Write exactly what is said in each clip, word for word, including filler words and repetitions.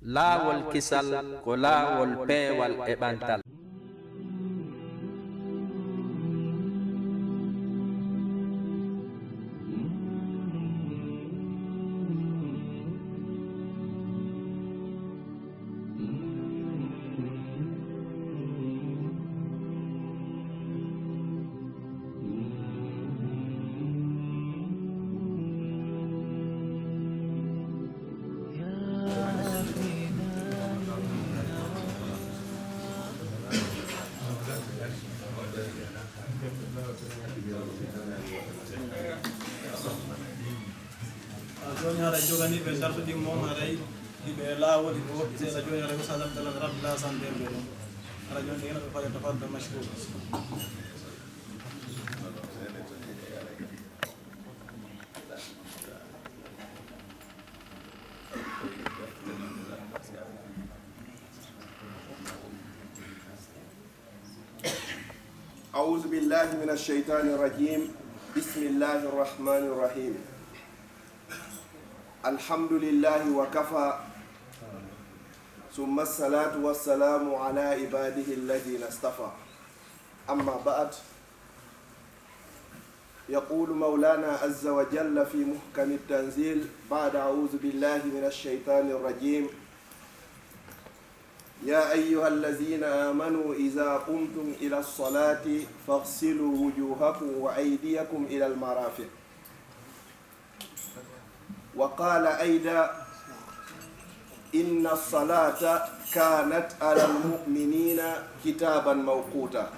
Laawol kisal ko laawol peewal e ɓantal. A jooni haray joganiiɓe darsuɗi mon haray, ɗiɓe laawol, ɗiɓe woɗɗi seeɗa. Jooni haray Oustaz Abdallah Rabbi Lasan Dembe ɗum. Haray jooni ɗen ɓe faɗa tafarda mashkur. أعوذ بالله من الشيطان الرجيم. بسم الله الرحمن الرحيم. الحمد لله وكفى. ثم الصلاة والسلام على عباده الذين اصطفى. أما بعد. يقول مولانا عز وجل في محكم التنزيل بعد أعوذ بالله من الشيطان الرجيم. يا أيها الذين آمنوا إذا قمتم إلى الصلاة فاغسلوا وجوهكم وأيديكم إلى المرافق. وقال أيضا: إن الصلاة كانت على المؤمنين كتابا موقوتا.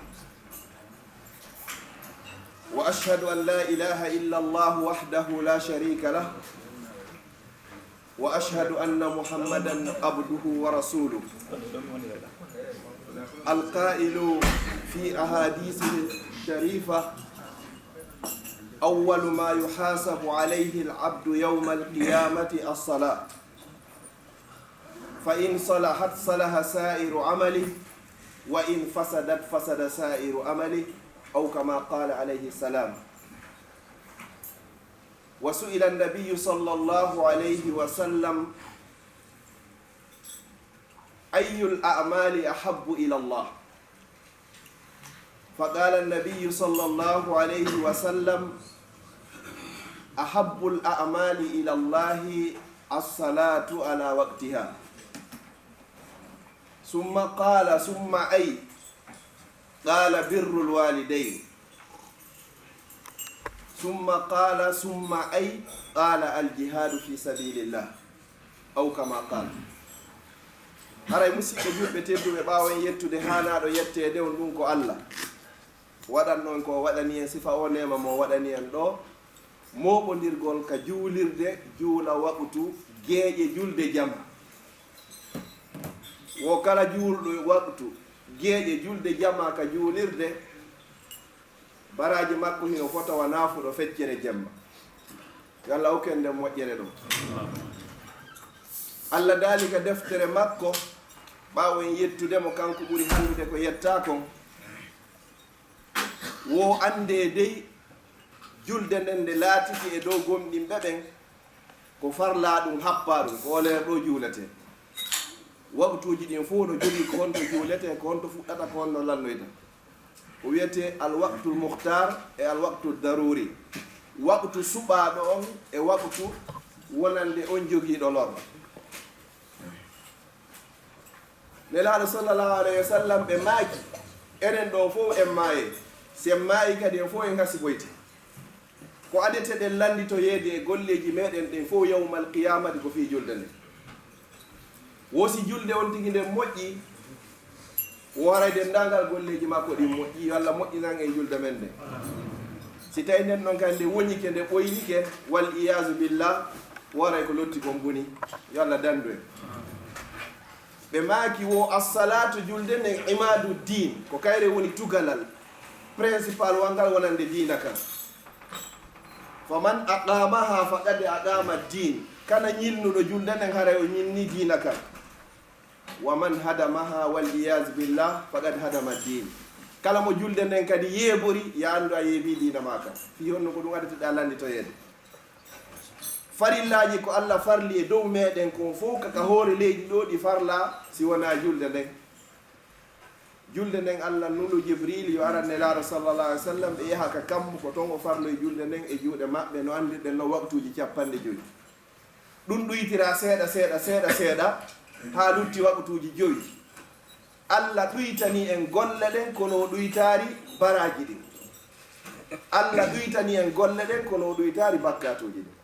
وأشهد أن لا إله إلا الله وحده لا شريك له، وأشهد أن محمدا عبده ورسوله، القائل في أحاديثه الشريفة: أول ما يحاسب عليه العبد يوم القيامة الصلاة، فإن صلحت صلح سائر عمله، وإن فسدت فسد سائر عمله، أو كما قال عليه السلام. وسئل النبي صلى الله عليه وسلم: أي الأعمال أحب إلى الله؟ فقال النبي صلى الله عليه وسلم: أحب الأعمال إلى الله الصلاة على وقتها. ثم قال: ثم أي؟ قال: بر الوالدين. ثم قال: ثم أي؟ قال: الجهاد في سبيل الله. أو كما قال. Haray, musiɓɓe julɓe tedduɓe, ɓaawo en yettude haanaaɗo yetteede on, ɗum ko Allah, waɗanno en ko waɗani en, sifa o neema mo waɗani en ɗo, mooɓondirgol ka juulirde, juula waqtu geeƴe julde jama. Wo kala juulɗo waqtu geeƴe julde jama ka juulirde, baraaji makko hino fota wa naafuɗo feccere jemma. Yo Allah hokku en nden moƴƴere ɗo. Allah daali ka deftere makko, ɓaawo en yettude mo, kanko ɓuri hanndude ko yettaa kon, wo anndee dey, julde nden nde laatike e dow gomɗinɓe ɓen, ko farlaa ɗum, happaa ɗum, ko olee ɗo juuletee. Waqtuuji ɗin fof no jogii ko honto juuletee, ko honto fuɗɗata, ko honno lannoyta. Ko wiyetee al waqtul mukhtar e al waqtul daruri. Waqtu suɓaaɗo on e waqtu wonande on jogiiɗo lor. Nelaaɗo sallallahu alayhi wa sallam, ɓe maaki, enen ɗo fof en maayay. Si en maayii kadi, en fof en hasiboyte. Ko adii eɗen lannditoyeede e golleeji meɗen ɗin fof yawmal qiyaamati ko fii julde nden. Wo si julde on tigi nden moƴƴii, wo haray denndaangal golleeji makko ɗin moƴƴii, yo Allah moƴƴinan en julde men nden. Si tawii nden non kadi nde woñike, nde ɓoynike, wal iyaazu billah, wo haray ko lotti kon boni, yo Allah danndu en. Ɓe maaki wo, as-salaatu, julde nden, imaadu diin, ko kayre woni tugalal principal wal ngal wonande diina kan. Fa man aqaamaha faqad aqaama diin. Kala ñinnuɗo julde nden, haray o ñinnii diina kan. Wa man hadamaha, wal iyaazu billah, faqad hadama diin. Kala mo julde nden kadi yeebori, yo anndu a yeebii diina maa kan. Fii honno? Ko ɗum adii eɗen lannditoyeede. Farillaaji ko Allah farli e dow meɗen kon fof, ka, ka hoore leydi ɗo ɗi farla, si wonaa julde nden. Julde nden Allah nulu Jibril yo aran Nelaaɗo sallallahu alaihi wasallam, ɓe yaha ka kammu, ko ton o farloyi julde nden e juuɗe maɓɓe, no anndirɗen no waqtuuji capanɗe jowi. Ɗum ɗuytira seeɗa, seeɗa, seeɗa, seeɗa, haa lutti waqtuuji jowi. Allah ɗuytani en golle ɗen, kono o ɗuytaari baraaji ɗin. Allah ɗuytani en golle ɗen, kono o ɗuytaari bakkaatuuji ɗin.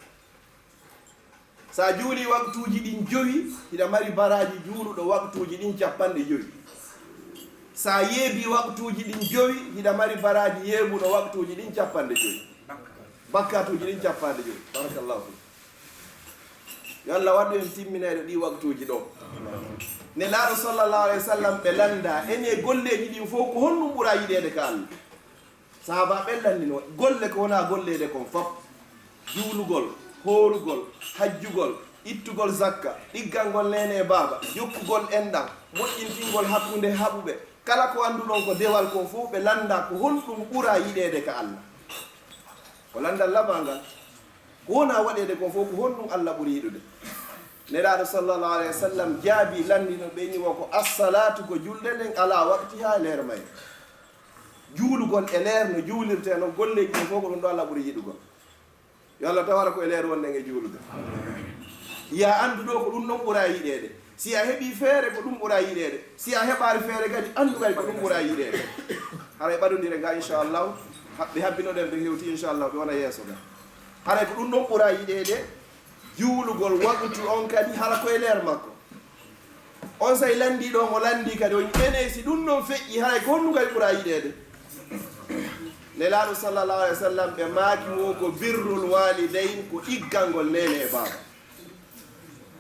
Sa juuli waqtuuji ɗin jowi, hiɗa mari baraaji juuluɗo waqtuuji ɗin capanɗe jowi. Sa yeebi waqtuuji ɗin jowi, hiɗa mari baraaji yeebuɗo waqtuuji ɗin capanɗe jowi. Bakkaatuuji ɗin capanɗe jowi. Barakallahu fik. Yo Allah waɗu en timminayɗo ɗi waqtuuji ɗo. Nelaaɗo sallallahu alaihi wasallam ɓe lannda, en e golleeji ɗin fof, ko honɗum ɓura yiɗeede ka Allah? Sahaaba ɓen lanndino, golle ko wona golleede kon fop, juulugol, hoorugol, hajjugol, ittugol zakka, ɗiggangol neene e baaba, jokkugol enɗam, moƴƴintingol hakkunde haɓuɓe, kala ko annduɗon ko dewal kon fof, ɓe lannda ko honɗum ɓura yiɗeede ka Allah. Ko lanndal labangal. Ko wona waɗeede kon fof, ko honɗum Allah ɓuri yiɗude? Nelaaɗo sallallahu alaihi wasallam jaabi lanndino ɓe, inni wo ko: "As-salaatu, ko julde nden, ala waqtiha, e leer may." Juulugol e leer no juulirtee non, golleeji ɗin fof ko ɗum ɗo Allah ɓuri yiɗugol. Yo Allah tawara ko e leer wonɗen e juulude. Ya anndu ɗo ko ɗum ɗon ɓura yiɗeede. Si a heɓii feere, ko ɗum ɓura yiɗeede. Si a heɓaali feere kadi, anndu kadi ko ɗum ɓura yiɗeede. Haray ɓadondire nga, inchallahu, haɓɓe habbinoɗen ɓe hewti, inchallahu, ɓe wona yeeso ga. Haray ko ɗum ɗon ɓura yiɗeede, juulugol waqtu on kadi, hara ko e leer makko. On say lanndii ɗon, o lanndii kadi, o ene, si ɗum ɗon feƴƴi, haray ko honɗum kadi ɓura yiɗeede? Nelaaɗo sallallahu alaihi wasallam ɓe maaki wo ko birrul walidayn, ko ɗiggangol neene e baaba.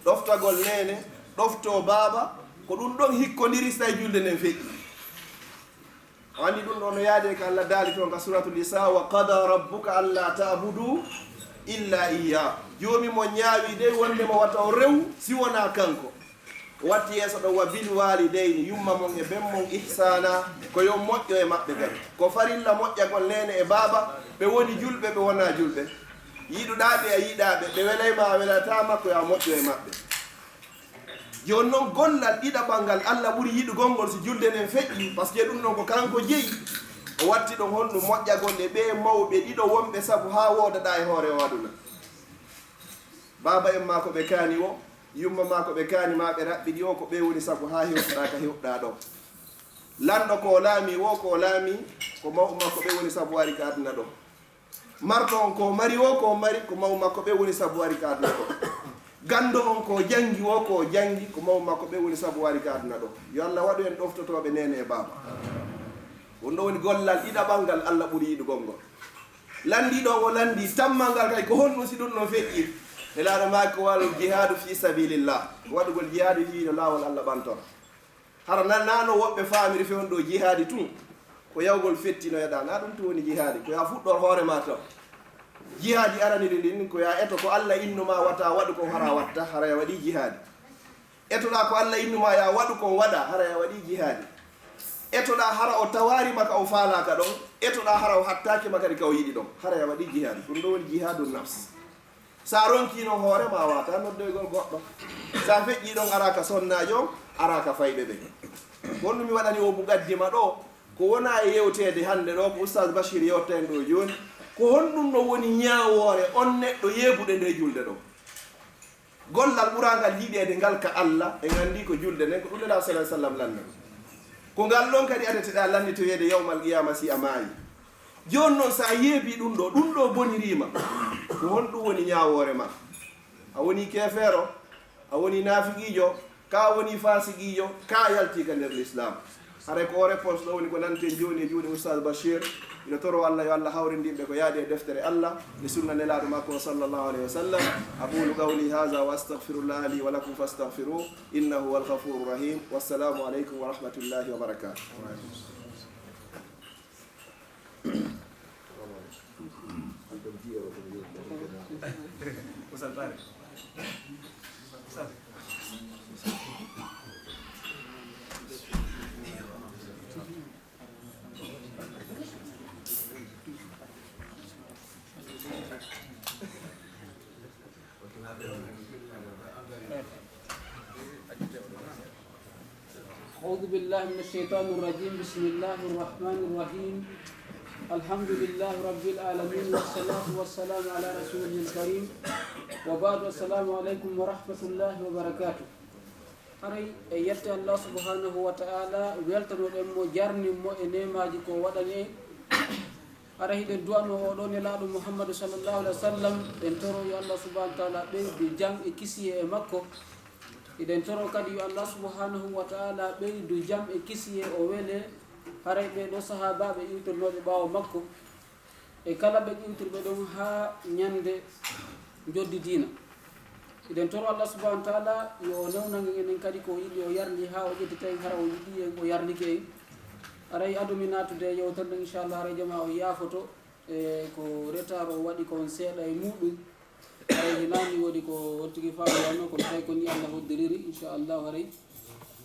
Ɗoftagol neene, ɗoftoo baaba, ko ɗum ɗon hikkondiri so tawi julde nden feƴƴi. O anndi ɗum ɗo no yaade ka Allah daali toon ka Suratul Isra: "Wa qada rabbuka alla ta'budu illa iyya." Joomi mo ñaawi dey wonde mo wata o rew si wonaa kanko. O watti yeeso ɗo: "Wa bil walidayni", yumma mon e ben mon, "ihsana", ko yo moƴƴo e maɓɓe kadi. Ko farilla moƴƴagol neene e baaba, ɓe woni julɓe, ɓe wonaa julɓe. Yiɗuɗaa ɓe, a yiɗaa ɓe, ɓe welay ma, a welataa ma, ko yo a moƴƴo e maɓɓe. Jooni non, gollal ɗiɗaɓal ngal Allah ɓuri yiɗugol ngol si julde nden feƴƴi, parce que ɗum ɗon ko kanko jeyi. O watti ɗon honɗum? Moƴƴagol e ɓee mawɓe ɗiɗo wonɓe sabu haa woodaɗaa e hoore o aduna. Baaba en maa ko ɓe kaani wo, yumma maa ko ɓe kaani ma, ɓe raɓɓiɗi o, ko ɓe woni sabu haa hewtoɗaa ka hewtoɗaa ɗo. Lanɗo ko o laami wo, ko o laami, ko mawɓe makko ɓe woni sabu ari ka aduna ɗo. Marɗo on ko mari wo, ko mari, ko maw makko ɓe woni sabu ari ka aduna ɗo. Ganndo on ko janngi wo, ko janngi, ko maw makko ɓe woni sabu ari ka aduna ɗo. Yo Allah waɗu en ɗoftotooɓe neene e baaba. Won ɗo woni gollal ɗiɗaɓal ngal Allah ɓuri yiɗugol ngol. Lanndii ɗon o lanndii tammal ngal kay, ko honɗum si ɗum ɗon feƴƴi? Nelaaɗo maaki ko wal jihadu fi sabilillah, ko waɗugol jihaadu fii no laawol Allah ɓantora. Hara na, na no woɓɓe faamiri fewndo jihaadi tun, ko yawgol fettinoyoɗaa, na ɗum tun woni jihaadi, ko yo a fuɗɗor hoore ma taw. Jihaadi araniri ndin, ko yo a eto ko Allah innu ma wata waɗu kon, hara a watta, hara a waɗi jihaadi. Etoɗaa ko Allah innu ma yo a waɗu kon, waɗa, hara a waɗi jihaadi. Etoɗaa hara o tawaari ma ka o faalaaka ɗon, etoɗaa hara o hattaaki ma kadi ka o yiɗi ɗon, hara a waɗi jihaadi. Ɗum ɗo woni jihaadu nafs. Sa ronkii non hoore ma, a waawataa noddoygol goɗɗo. Sa feƴƴii ɗon, araa ka sonnaajo on, araa ka fayɓe ɓen. Ko honɗum mi waɗani oo muqaddima ɗoo? Ko wonaa e yewteede hannde ɗoo, ko Oustaz Bachir yewta en ɗoo jooni. Ko honɗum ɗon woni ñaawoore on neɗɗo yeebuɗo e ndee julde ɗoo? Gollal ɓurangal yiɗeede ngal ka Allah, en anndii ko julde nden, ko ɗum Nelaaɗo sallallahu alaihi wasallam lanndani. Ko ngal ɗon kadi adeteɗaa lannditoyeede yawmal qiyaama si a maayi. Jooni non, so a yeebii ɗum ɗoo, ɗum ɗoo bonirii ma, ko honɗum woni ñaawoore ma? A wonii keefeero, a wonii naafiqiijo, ka a wonii faasiqiijo, ka a yaltii ka nder Lislaam. Haray ko o réponse ɗoo woni ko nanten jooni e juuɗe Oustaz Bachir. Ina toro Allah yo Allah hawrindin ɓe ko yaadi e deftere Allah e sunna Nelaaɗo makko o sallallahu alaihi wasallam. أقول قولي هذا وأستغفر الله لي ولكم فاستغفروه إنه هو الغفور الرحيم. والسلام عليكم ورحمة الله وبركاته. أعوذ بالله من الشيطان الرجيم. بسم الله الرحمن الرحيم. الحمد لله رب العالمين، والصلاة والسلام على رسوله الكريم، وبعد. السلام عليكم ورحمة الله وبركاته. Haray e yette Allah subhanahu wa ta'ala, weltanoɗen mo, jarnin mo e neemaaji ko waɗani en. Haray hiɗen du'ano oo ɗoo nelaaɗo Muhammadu sallallahu alaihi wa sallam, ɗen toro yo Allah subhanahu wa ta'ala ɓeydu jam e kisiyee e makko. Hiɗen toro kadi yo Allah subhanahu wa ta'ala ɓeydu jam e kisiyee, o wele haray ɓee ɗoo sahaabaaɓe iwtirnooɓe ɓaawo makko, e kala ɓe iwtirɓe ɗon haa ñande njoddi diina. Hiɗen toro Allah subhanahu wa ta'ala yo o newnan en enen kadi ko o yiɗi o yarli haa o ƴettita en, hara o yiɗi en, o yarlike en. Haray ado mi naatude e yewtere nden, inchallah, haray jamaa o yaafoto, e ko retard o waɗi kon seeɗa e muɗum. Haray hinaani woodi ko on tigi faami wano, kono tawi ko ni Allah hoddiriri, inchallah, haray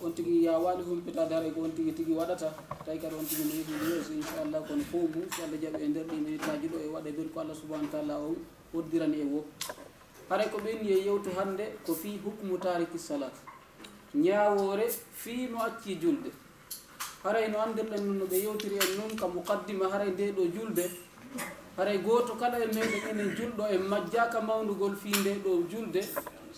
on tigi yaawaali humpitaade haray ko on tigi tigi waɗata, tawi kadi on tigi no yehi yeeso, inchallah, kono fof mum, si Allah jaɓi e nder ɗi minitaaji ɗo e waɗa nder ko Allah subhanahu wa ta'ala on hoddirani e wo. Haray ko ɓenni e yewtu hannde ko fii hukmu taariki salaat, ñaawoore fii mo acci julde. Haray no anndirɗen nun no ɓe yewtiri en nun ka muqaddima, haray ndee ɗoo julde, haray gooto kala e meɗen enen julɗo en majjaaka mawndugol fii ndee ɗoo julde,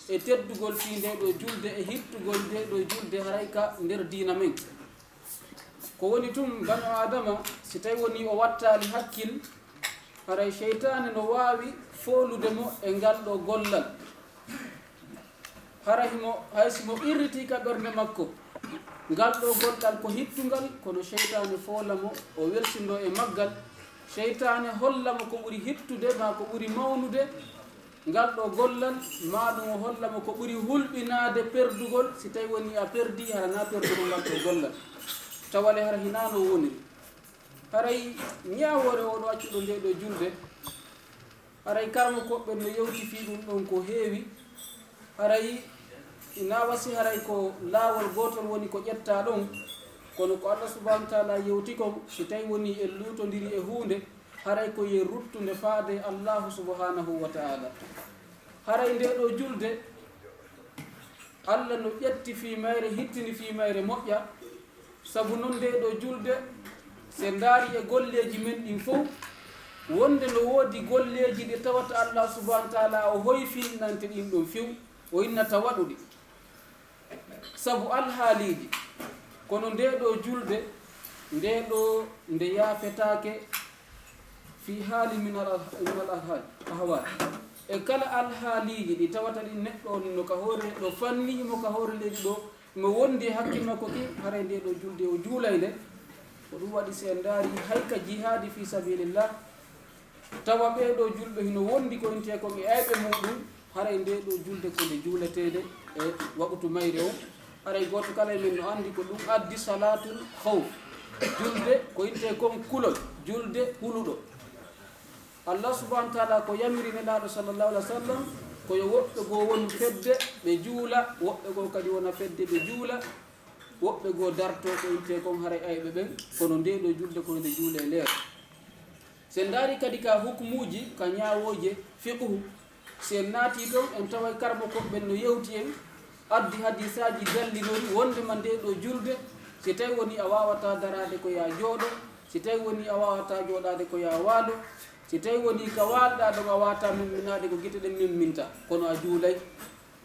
e teddugol fii ndee ɗoo julde, e hittugol ndee ɗoo julde, haray ka nder diina men. Ko woni tun, banu Aadama, si tawi woni o wattaali hakkil, haray seytaane no waawi foolude mo e ngal ɗoo gollal. Hara himo, hay si mo irritii ka ɓernde makko, ngal ɗoo gollal ko hittungal, kono seytaane foola mo, o welsindoo e maggal. Seytaane holla mo ko ɓuri hittude maa ko ɓuri mawnude ngal ɗoo gollal, maa ɗum o holla mo ko ɓuri hulɓinaade perdugol. Si tawi woni a perdii, hara naa perdugol ngal ɗoo gollal. Tawale hara hinaa no woniri. Haray ñaawoore oo ɗoo accuɗo ndee ɗoo julde, haray karamokooɓe no yewti fii ɗum ɗon ko heewi. Haray ina wasi haray ko laawol gootol woni ko ƴettaa ɗon, kono ko Allah subhanahu wa ta'ala yewti kon, si tawi woni en luutondiri e huunde, haray ko yen ruttunde faade Allahu subhanahu wa ta'ala. Haray ndee ɗoo julde, Allah no ƴetti fii mayre, hittini fii mayre moƴƴa. Sabu non ndee ɗoo julde, si en ndaari e golleeji men ɗin fow, wonde no woodi golleeji ɗi tawata Allah subhanahu wa ta'ala o hoyfinante ɗin ɗon few, o innata waɗude. Sabu alhaaliiji, kono ndee ɗoo julde, ndee ɗoo nde yaafetaake fii haali min al, min al ahwaal, ahwaal. E kala alhaaliiji ɗi tawata ɗin neɗɗo on no ka hoore ɗo fanni mo ka hoore leydi ɗo, mo wondi e hakke makko ki, haray ndee ɗoo julde o juulay nde. Ko ɗum waɗi si en ndaari hay ka jihaadi fii sabilillah, tawa ɓee ɗoo julɓe hino wondi ko intee kon e ayɓe muɗum, haray ndee ɗoo julde ko nde juuleteende e waqutu mayre o. Haray gooto kala e men no anndi ko ɗum addi salaatul khawf. Julde ko intee kon kulol, julde huluɗo. Allah subhanahu wa ta'ala ko yamiri Nelaaɗo sallallahu alaihi wa sallam ko yo woɓɓe goo wonu fedde ɓe juula, woɓɓe goo kadi wona fedde ɓe juula, woɓɓe goo darto ko intee kon haray ayɓe ɓen, kono ndee ɗoo julde ko nde juulee leer. Si en ndaari kadi ka hukumuuji, ka ñaawooje fiqhu, si en naatii ton, en taway karamokooɓe ɓen no yewti en, addi hadiisaaji dallinori wonndema ndee ɗoo julde, si tawi woni a waawataa daraade ko yaa jooɗo, si tawi woni a waawataa jooɗaade ko yaa waalo, si tawi woni ka waalɗaa ɗon a waawataa memminaade ko gite ɗen memminta, kono a juulay.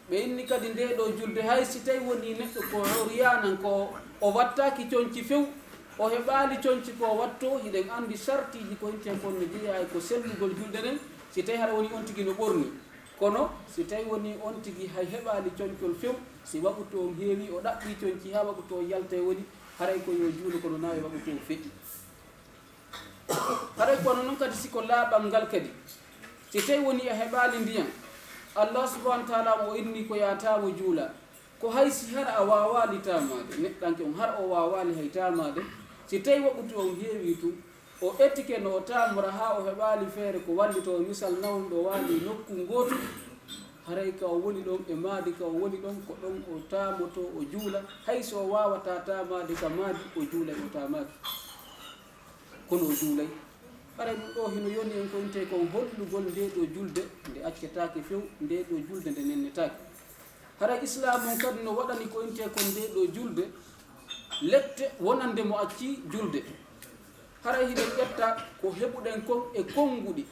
Ɓe inni kadi ndee ɗoo julde, hay si tawi wonii neɗɗo ko oryaanan, ko o wattaaki conci few, o heɓaali conci ko o wattoo, hiɗen anndi sartiiji ko intee kon no jeyaa e ko sellugol julde nden, si tawi hara woni on tigi no ɓorni. Kono si tawi wonii on tigi hay heɓaali concol few, si waqutu on heewi, o ɗaɓɓii conci haa waqutu on yaltay woni, haray ko yo juulu kono naa e waqutu on feƴƴi. Haray ko wano non kadi si ko laaɓal ngal kadi. Si tawi woni a heɓaali ndiyan, Allah subhanahu wa ta'ala o inni ko yaa taamo juula. Ko hay si hara a waawaali taamaade, neɗɗanke on hara o waawaali hay taamaade, si tawi waqutu on heewi tun, o etike no o taamora haa o heɓaali feere ko wallitoo, misal nawnuɗo waali nokku ngootu, haray ka o woni ɗon e maadi ka o woni ɗon, ko ɗon o taamotoo o juula, hay si o waawataa taamaade ka maadi, o juulay o taamaaki. Kono o juulay. Haray ɗum ɗoo hino yoni en ko intee kon hollugol ndee ɗoo julde, nde accetaake few, ndee ɗoo julde nde nennetaake. Haray Islaam on kadi no waɗani ko intee kon ndee ɗoo julde, lette wonande mo acci julde. Haray hiɗen ƴetta ko heɓuɗen kon e konnguɗi.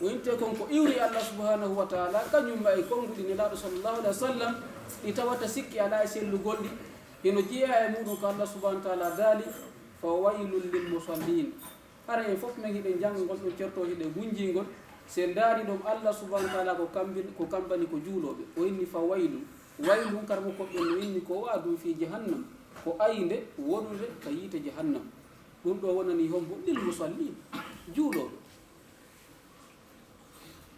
O inte kon ko iwri Allah subhanahu wa ta'ala, kañum ma e konnguɗi Nelaaɗo sallallahu alaihi wasallam, ɗi tawata sikki alaa e sellugol ɗi. Hino jeyaa e muɗum ko Allah subhanahu wa ta'ala daali: "Fa waylun lil musallin." Hara en fof men hiɗen jannga ngol ɗum certooje ɗe gunjingol. Si en ndaari ɗum, Allah subhanahu wa ta'ala ko kambi-, ko kambani ko juulooɓe. O inni: "Fa waylun." Waylun, karmo ko ɓen no inni ko waadun fii jahannam, ko aynde wonunde ka yiite jahannam. Ɗum ɗo wonani hombo? Lil musallin, juulooɓe.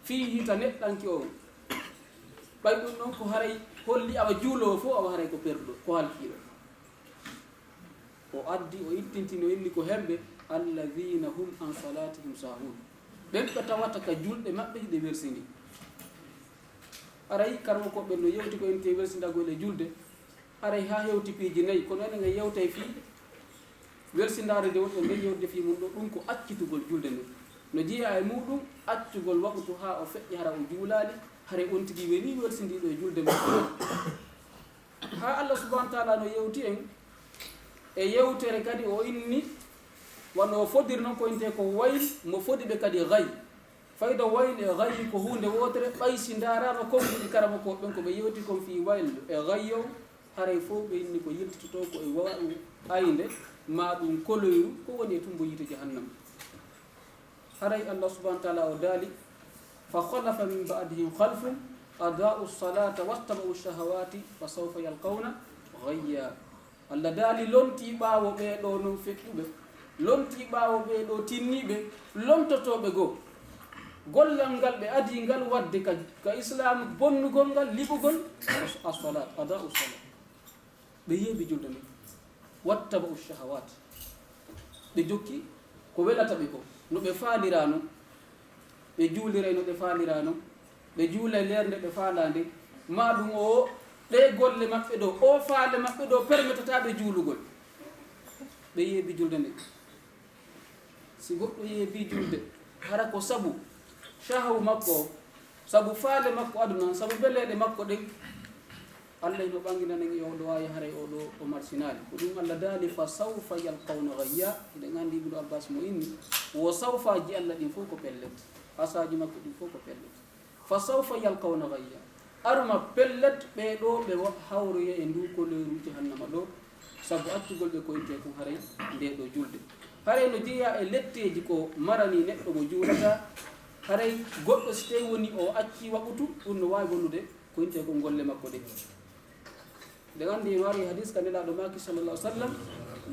Fii hita neɗɗanke on. Ɓay ɗum ɗon ko haray holli awa juuloowo fof awa haray ko perɗo, ko halkiiɗo. O addi, o ittintino, inni ko hemɓe, "Alladhina hum an salatihim sahun." Ɓen ɓe tawata ka julɗe maɓɓe hiɗe welsindi. Haray karmo ko ɓen no yewti ko ente welsindagol e julde. Haray haa hewti piiji nayi, kono enen en yewtay fii welsindaare nde wonɗen nden yewtude fii mum ɗo, ɗum ko accitugol julde nden. No jeyaa e muɗum accugol waqtu haa o feƴƴi hara o juulaali, haray on tigi weli welsindiiɗo e julde makko. Haa Allah subhanahu wa ta'ala no yewti en e yewtere kadi o inni, wano o fodiri non ko intee ko wayl, mo fodi ɓe kadi ghay. Fayda wayl e ghay ko huunde wootere, ɓay si ndaaraama konnguɗi karamo ko ɓen ko ɓe yewti kon fii wayl e ghay on, haray fof ɓe inni ko yiltitotoo ko e wa'u aynde, maa ɗum koloyru ko woni e tumbo yiite jahannam. Haray Allah subhanahu wa ta'ala o daali: "Fa khalafa min ba'dihim khalfun adaa'u salata wattaba'u shahawati fa sawfa yalqawna ghayya." Allah daali, lontii ɓaawo ɓee ɗoo non feƴƴuɓe, lontii ɓaawo ɓee ɗoo tinniiɓe, lontotooɓe goo. Gollal ngal ɓe adii ngal waɗde ka, ka Islaamu bonnugol ngal, liɓugol, as-, as-salaat, adaa'u salaat. Ɓe yeebi julde nden. Wattaba'u shahawaat. Ɓe jokki ko welata ɓe ko, no ɓe faaliraa non. Ɓe juuliray no ɓe faaliraa non. Ɓe juulay leer nde ɓe faalaa nde. Maa ɗum o, ɗee golle maɓɓe ɗoo, o faale maɓɓe ɗoo permetataa ɓe juulugol. Ɓe yeebi julde nden. Si goɗɗo yeebi julde, hara ko sabu shahawu makko o, sabu faale makko aduna, sabu beleeɗe makko ɗen, Allah hino ɓanginana en e oo ɗoo aaya, haray oo ɗoo o marsinaali. Ko ɗum Allah daali: "Fa sawfa yalqawna ghayya." Hiɗen anndi Ibnu Abbas mo inni, wo sawfaaji Allah ɗin fof ko pellet, asaaji makko ɗin fof ko pellet. "Fa sawfa yalqawna ghayya." Arma pellet, ɓee ɗoo ɓe wa-, hawroya e nduu koleeru jahannama ɗoo, sabu accugol ɓe ko intee kon haray ndee ɗoo julde. Haray no jeyaa e letteeji ko marani neɗɗo mo juulataa. Haray goɗɗo si tawi woni o accii waqutu, ɗum no waawi wonnude ko intee kon golle makko ɗen. Nde anndi no ari hadis ka Nelaaɗo maaki sallallahu alaihi wasallam: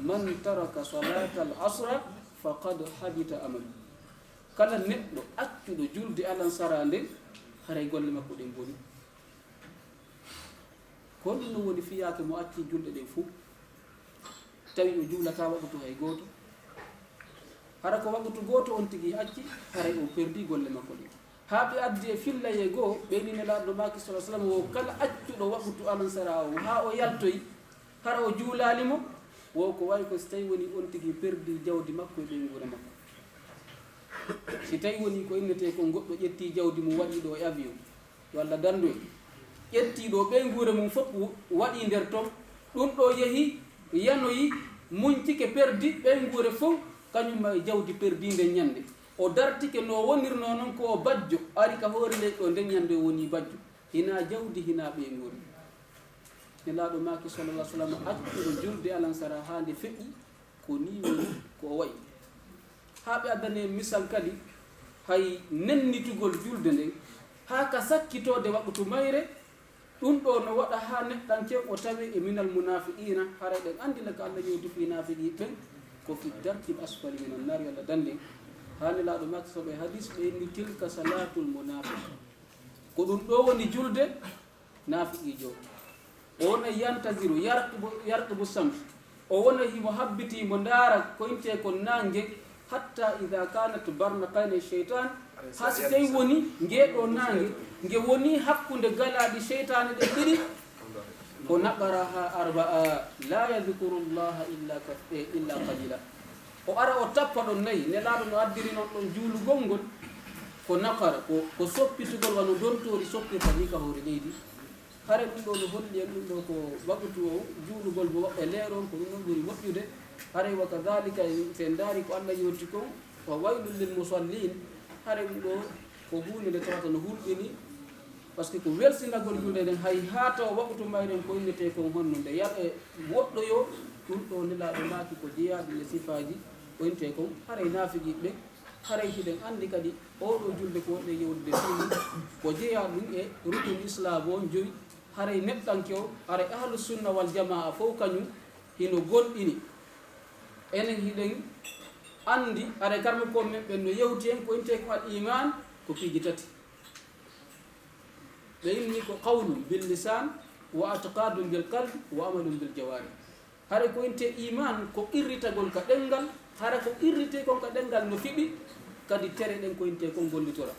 "Man taraka salatal asra faqad habita amalu." Kala neɗɗo accuɗo julde alansaraa nden, haray golle makko ɗen boni. Ko honɗum woni fiyaake mo acci julɗe ɗen fuu, tawi o juulataa waqutu hay gooto? Hara ko waqutu gooto on tigi acci, haray o perdii golle makko ɗen. Haa ɓe addi e fillayee goo, ɓe ni Nelaaɗo maaki sallallahu alaihi wasallam, wo kala accuɗo waqutu alansaraa on, haa o yaltoyi, hara o juulaali mo, wo ko wayi ko si tawi woni on tigi perdii jawdi makko e ɓeynguure makko. Si tawi woni ko innetee kon goɗɗo ƴettii jawdi mum waɗii ɗo e avion, yo Allah dandu en, ƴettii ɗo ɓeynguure mum fof wa-, waɗii nder ton, ɗum ɗo yehi, yanoyi, muñtike, perdi ɓeynguure fof, kañum ma e jawdi perdii nden ñande. O dartike no o wonirnoo non ko o bajjo, ari ka hoore leydi ɗo nden ñande o wonii bajjo. Hinaa jawdi, hinaa ɓeynguure. Nelaaɗo maaki sallallahu alaihi wasallam, accuɗo julde alansaraa haa nde feƴƴi, ko nii woni ko o wa'i. Haa ɓe addane en misal kadi, hay nennitugol julde nden, haa ka sakkitoode waqutu mayre, ɗum ɗo no waɗa haa neɗɗanke o tawe e minal munaafiqiina, haray ɗen anndi le ko Allah yewti fii naafiqi ɓen, ko fi darkil asfali minan naar, yo Allah dandu en. Haa Nelaaɗo maaki so ɓe hadis, ɓe inni: "Tilka salaatul munaafiq." Ko ɗum ɗo woni julde naafiqiijo. O wona yantaziru yarqubu, yarqubu shams. O wona himo habbiti mo ndaara ko intee kon naange, hatta idha kanat barnaqayni shaytan, haa si tawi woni ngee ɗoo naange, nge woni hakkunde galaaɗi seytaane ɗen ɗiɗi, ko naqaraha arba'a, la yadhkuru Allaha illa ka-, eh, illa qalila. O ara o tappa ɗon nayi, Nelaaɗo no addiri non ɗon juulugol ngol, ko naqara, ko, ko soppitugol wano dontoori soppirta ni ka hoore leydi. Hare ɗum ɗo no holli en ɗum ɗo ko waɓutu o juulugol mo waɓɓe leeron, ko ɗum ɗon ɓuri moƴƴude. Haray wa kadhalika, si en ndaari ko Allah yewti kon, wa waylun lil musallin, hare ɗum ɗo ko huunde nde tawata no hulɓini, parce que ko welsinagol julde nden, hay haa tawa waɓutu mayren ko innetee kon honno nde yar e woɗɗoyo, ɗum ɗo Nelaaɗo maaki ko jeyaaɗum e sifaaji ko innetee kon, haray naafiqiiɓe ɓen, haray hiɗen anndi kadi oo ɗoo julde ko wonɗen yewtude fii mum, ko jeyaa ɗum e rukun Islaam on joyi, haray neɗɗanke o, haray Ahlu Sunna wal Jamaa fow kañum hino gomɗini. Enen hiɗen anndi, haray karmukon men ɓen no yewti hen ko innetee ko al iman, ko piiji tati. Ɓe inni ko qawlun bil lisan, wa i'tiqadun bil qalbi, wa amalun bil jawarih. Haray ko innetee iman ko qirritagol ka ɗemngal, hara ko qirritee kon ka ɗemngal no fiɓi, kadi tere ɗen ko innetee kon gollitora.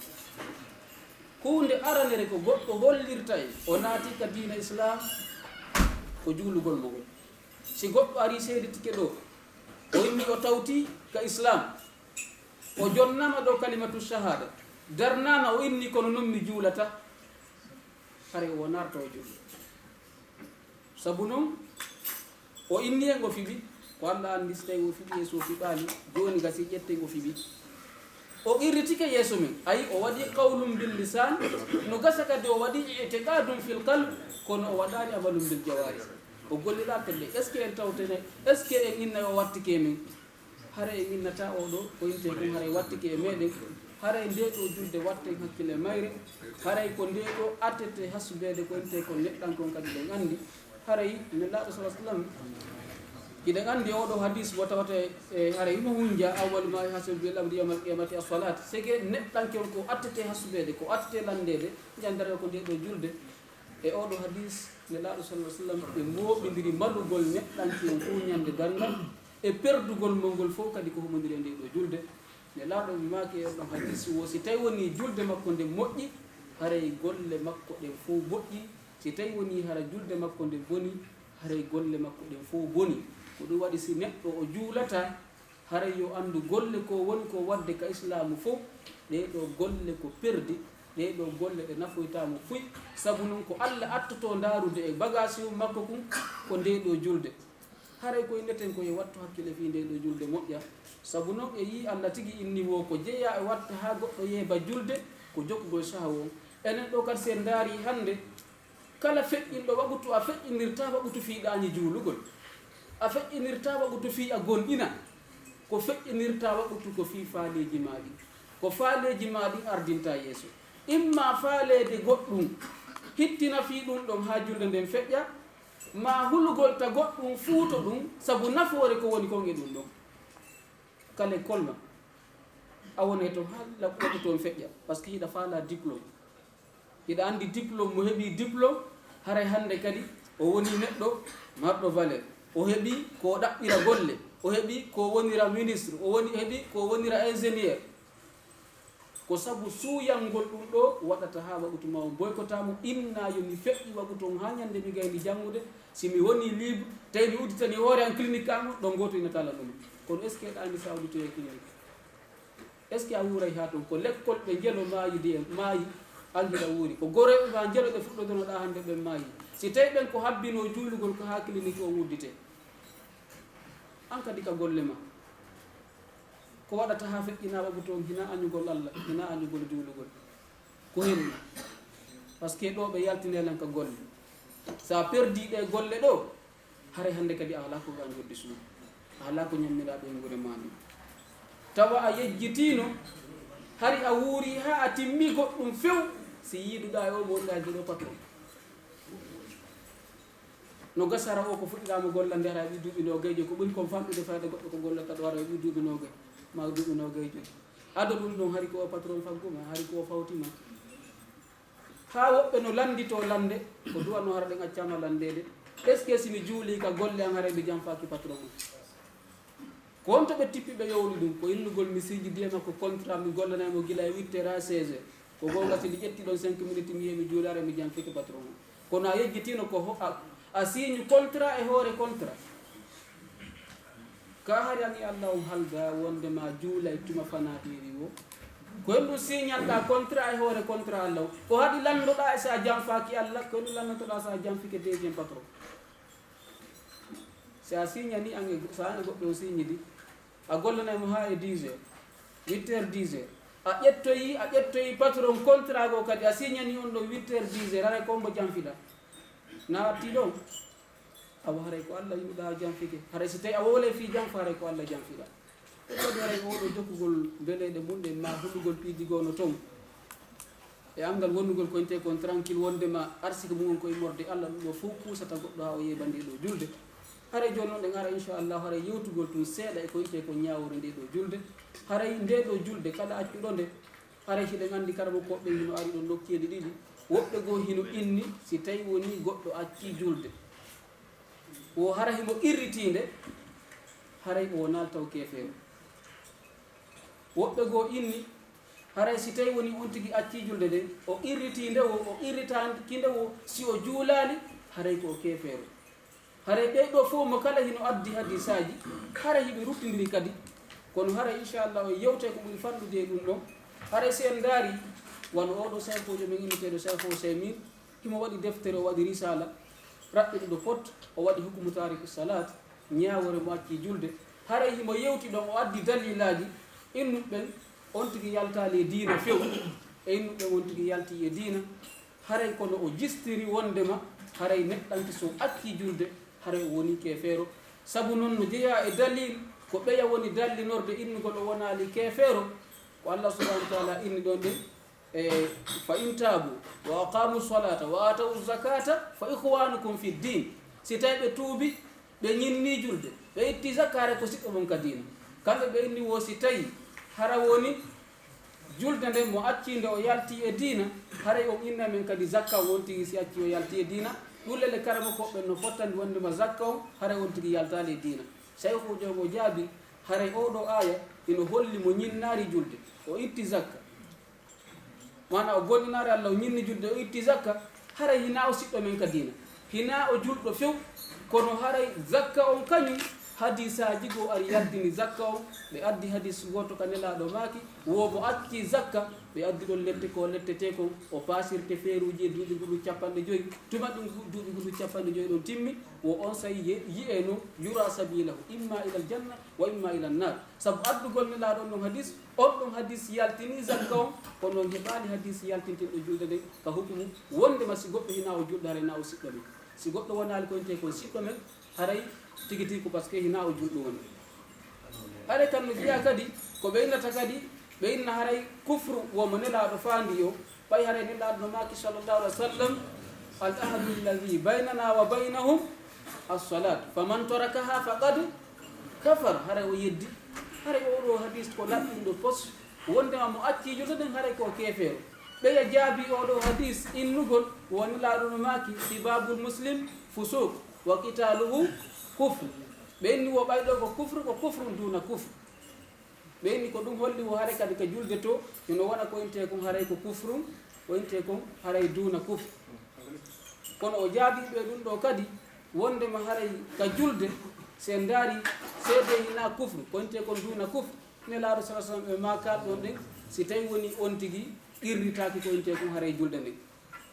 Huunde aranere ko goɗɗo hollirta en o naati ka diina Islaam, ko juulugol mo ngol. Si goɗɗo arii seeditike ɗoo, o inni o tawti ka Islaam, o jonnaama ɗoo kalimatu shahaada, darnaama o inni kono non mi juulataa, haray o wonaarta o juulɗo. Sabu non, o inni en o fiɓi, ko Allah anndi si tawi o fiɓi e so o fiɓaali, jooni gasi ƴetten o fiɓi. O qirritike yeeso men, ayi o waɗi qawlun bil lisan, no gasa kadi o waɗi i'tiqadun fil qalb, kono o waɗaani amalun bil jawarih. O golliraa pelle, est-ce que en tawtene, est-ce que en innay o wattike men? Haray en innataa oo ɗoo ko innetee kon haray wattike e meɗen, haray ndee ɗoo julde watten hakkille mayre, haray ko ndee ɗoo attete hasubeede ko innetee kon neɗɗanke on kadi ɗen anndi. Haray Nelaaɗo sallallaahu alayhi wa sallam, hiɗen anndi oo ɗoo hadiis mo tawata e, e haray himo hunja, awwalu ma yuhasabu bihi al abdu yawmal qiyamati as-salaat. Sege neɗɗanke on ko attete hasubeede, ko attete lanndeede, nden darnga ko ndee ɗoo julde. E oo ɗoo hadiis, Nelaaɗo sallallaahu alayhi wa sallam ɓe mooɓindiri malugol neɗɗanke on fow ñande darngal, e perdugol mo ngol fow kadi ko humondiri e ndee ɗoo julde. Nelaaɗo maaki e oo ɗoo hadiis, wo si tawi wonii julde makko nden moƴƴi, haray golle makko ɗen fow moƴƴi. Si tawi wonii hara julde makko nden bonii, haray golle makko ɗen fow bonii. Ko ɗum waɗi si neɗɗo o juulataa, haray yo anndu golle ko woni ko waɗde ka Islaamu fow, ɗee ɗoo golle ko perdi, ɗee ɗoo golle ɗe nafoytaa mo fuy. Sabu non ko Alla attotoo ndaarude e bagaasi makko kun, ko ndee ɗoo julde. Haray ko inneten ko yo wattu hakkille fii ndee ɗoo julde moƴƴa. Sabu non e yii Alla tigi inni woo ko jeyaa e watta haa goɗɗo yeeba julde, ko jokkugol sahawu on. Enen ɗoo kadi si en ndaarii hannde, kala feƴƴinɗo waqutu, a feƴƴinirtaa waqutu fii ɗaani juulugol. A feƴƴinirtaa waqutu fii a gomɗina. Ko feƴƴinirtaa waqutu ko fii faaleeji maa ɗin. Ko faaleeji maa ɗin ardintaa yeeso. Imma faaleede goɗɗun, hittina fii ɗun ɗon haa julde nden feƴƴa, maa hulugol ta goɗɗun fuuto ɗun, sabu nafoore ko woni kon e ɗun ɗon. Kala e kolma, a wonay ton haa waqutu on feƴƴa, parce que hiɗa faalaa diplôme. Hiɗa anndi diplôme, mo heɓii diplôme, haray hannde kadi o wonii neɗɗo marɗo valeur. O heɓii ko o ɗaɓɓira golle, o heɓii ko o wonira ministre, o woni, heɓii ko o wonira ingénieur. Ko sabu suuyangol ɗun ɗoo waɗata haa waqutu maa on boykotaa mo, innaa yo mi feƴƴi waqutu on haa ñande mi gayni janngude, si mi wonii libre, tawi mi udditanii hoore an clinique an on, ɗon gooto ina tala ɗum. Kono est-ce que ɗaani si a udditoyay clinique? Est-ce que a wuuray haa ton? Ko lekkol ɓe njelo maayidi en, maayi, an hiɗa wuuri. Ko goreyɓe maa njelo ɓe fuɗɗodonoɗaa hannde ɓen maayi. Si tawi ɓen ko habbinoo juulugol ko haa clinique on udditee. An kadi ka golle maa. Ko waɗata haa feƴƴinaa waqutu on hinaa añugol Alla, hinaa añugol juulugol. Ko henni. Parce que ɗoo ɓe yaltinee lan ka golle. Si a perdii ɗee golle ɗoo, haray hannde kadi a alaa ko ɓe an joddi suudu. A alaa ko ñammiraa ɓe ngure maa ndin. Tawa a yejjitiino, hari a wuurii haa a timmii goɗɗun few, si yiiduɗaa e oo mo wonɗaa e ɗoo patron. No gasa hara oo ko fuɗɗiraa mo gollande hara e ɓii duuɓi noogayjo, ko ɓuri kon famɗude fayda goɗɗo ko gollata ɗoo hara e ɓii duuɓi noogay, maa duuɓi noogayjo. Ado ɗun ɗon hari ko oo patron faggu ma, hari ko oo fawti ma. Haa woɓɓe no lannditoo lannde, ko duwano hara ɗen accaama lanndeede. Est-ce que si mi juulii ka golle an haray mi janfaaki patron on? Ko honto ɓe tippi ɓe yowli ɗum? Ko innugol mi siijidii e makko contrat, mi gollanay mo gila e huit heures haa seize heures. Ko goonga, si mi ƴetti ɗon cinq minutes, mi yehi mi juulaare, mi janfike patron o. Kono a yejjitiino ko ho-, a, a siiñu contrat e hoore contrat. Ka hari an e Allah on haldaa wonde ma juulay tuma fanaa heeri woo? Ko honɗum signanɗaa contrat e hoore contrat Allah o? Ko haɗi lanndoɗaa e so a janfaaki Allah? Ko honɗum lanndotoɗaa so a janfike deuxième patron? Si a signanii an e, so an e goɗɗo on signidi, a gollanay mo haa e dix heures, huit heures, dix heures. A ƴettoyi, a ƴettoyi patron contrat goo kadi, a signanii on ɗon huit heures, dix heures, haray ko hombo janfiɗaa? Na a atti ɗon? Awa haray ko Allah yiɗuɗaa janfike. Haray si tawi a wowlay fii janfa, haray ko Allah janfiɗaa. Ɗum waɗi haray oo ɗoo jokkugol mbeleeɗe mum ɗen, maa hulugol piiji goo no ton, e anngal wonnugol ko entee kon tranquille, wonndema arsike mum on ko immorde Allah, ɗum ɗoo fow kuusata goɗɗo haa o yeeɓa ndee ɗoo julde. Haray jooni non ɗen ara, inchallahu, haray yewtugol tun seeɗa e ko entee kon ñaawoore ndee ɗoo julde. Haray ndee ɗoo julde, kala accuɗo nde, haray hiɗen anndi karamokooɓe ɓen hino ari ɗon nokkeeli ɗiɗi. Woɓɓe goo hino inni, si tawi wonii goɗɗo accii julde, wo hara himo irritiinde, haray o wonaali taw keefeero. Woɓɓe goo inni, haray si tawi wonii on tigi accii julde nden, o irritiinde wo, o irritaaki nde wo, si o juulaali, haray ko o keefeero. Haray ɓee ɗoo fow mo kala hino addi hadiisaaji, haray hiɓe ruttindiri kadi. Kono haray, inchallahu, en yewtay ko ɓuri fanɗude e ɗum ɗon. Haray si en ndaari, wano oo ɗoo sayhuujo men inneteeɗo Sayhu Usaymin, himo waɗi deftere, o waɗi risaala, raɓɓiɗuɗo pot, o waɗi hukmu taariku salaat, ñaawoore mo accii julde. Haray himo yewti ɗon, o addi daliilaaji, innuɓe ɓen, on tigi yaltaali e diina few, e innuɓe ɓen, on tigi yaltii e diina. Haray kono o jistiri wonndema haray neɗɗanke so accii julde, haray o wonii keefeero. Sabu non no jeyaa e daliil, ko ɓeya woni dallinorde innugol o wonaali keefeero, ko Allah subhanahu wa taala inni ɗon ɗen, e, "Fa in taabu wa aqamu salata wa atawu zakata fa ikhwanukum fi ddin." Si tawi ɓe tuubi, ɓe ñinnii julde, ɓe ittii zakka, haray ko siɓɓe mon ka diina. Kamɓe ɓe inni wo si tawi hara woni julde nden mo accii nde o yaltii e diina, haray on innay men kadi zakka on, on tigi si accii o yaltii e diina. Ɗum lele karamokooɓe ɓen no fottani wonndema zakka on, haray on tigi yaltaali e diina. Sayhuujo on o jaabi, haray oo ɗoo aaya ino holli mo ñinnaali julde, o itti zakka. Maanaa o goonɗinaali Allah, o ñinni julde, o itti zakka, haray hinaa o siɗɗo men ka diina, hinaa o julɗo few, kono haray zakka on kañum, hadiisaaji goo ari yaltini zakka on, ɓe addi hadiis gooto ka Nelaaɗo maaki, wo mo accii zakka, ɓe addi ɗon lette ko lettetee kon, o paasirte feeruuji e duuɓi gudun cappanɗe joy, tuma ɗum gu-, duuɓi gudun cappanɗe joy ɗon timmi, wo onsay ye-, yi'ee no yura sabiilahu, imma ilal janna, wa imma ilal naar. Sabu addugol Nelaaɗo on ɗon hadiis, on ɗon hadiis yaltinii zakka on, kono on heɓaali hadiis yaltintinɗo julde nden ka hukumu, wonndema si goɗɗo hinaa o julɗo, haray hinaa o siɗɗo men. Si goɗɗo wonaali ko entee kon siɗɗo men, haray tigi tigi ko parce que hinaa o julɗo woni. Haray kan no jeyaa kadi, ko ɓe innata kadi, ɓe inna haray kufru wo mo Nelaaɗo faandi o, ɓay haray Nelaaɗo no maaki sallallahu alaihi wa sallam, "Al ahdu alladhi baynana wa baynahum as-salat, faman tarakaha faqad kafar." Haray o yeddi. Haray oo ɗoo hadiis ko laɓɓinɗo pos, wonndema mo accii julde nden, haray ko o keefeero. Ɓeya jaabii oo ɗoo hadiis innugol, wo Nelaaɗo no maaki, "Sibaabul muslim fusuuq, wa qitaaluhu kufr." Ɓe inni wo ɓay ɗoo ko kufru, ko kufrun duuna kufr. Ɓe inni ko ɗum holli wo haray kadi ka julde to, hino wona ko intee kon haray ko kufrun, ko intee kon haray duuna kufr. Kono o jaabii ɓe ɗum ɗoo kadi, wonndema haray ka julde, si en ndaari, seedee hinaa kufru, ko intee kon duuna kufr, Nelaaɗo sallallahu alaihi wa sallam ɓe maakaali ɗon ɗen, si tawi woni on tigi irritaaki ko intee kon haray julde nden.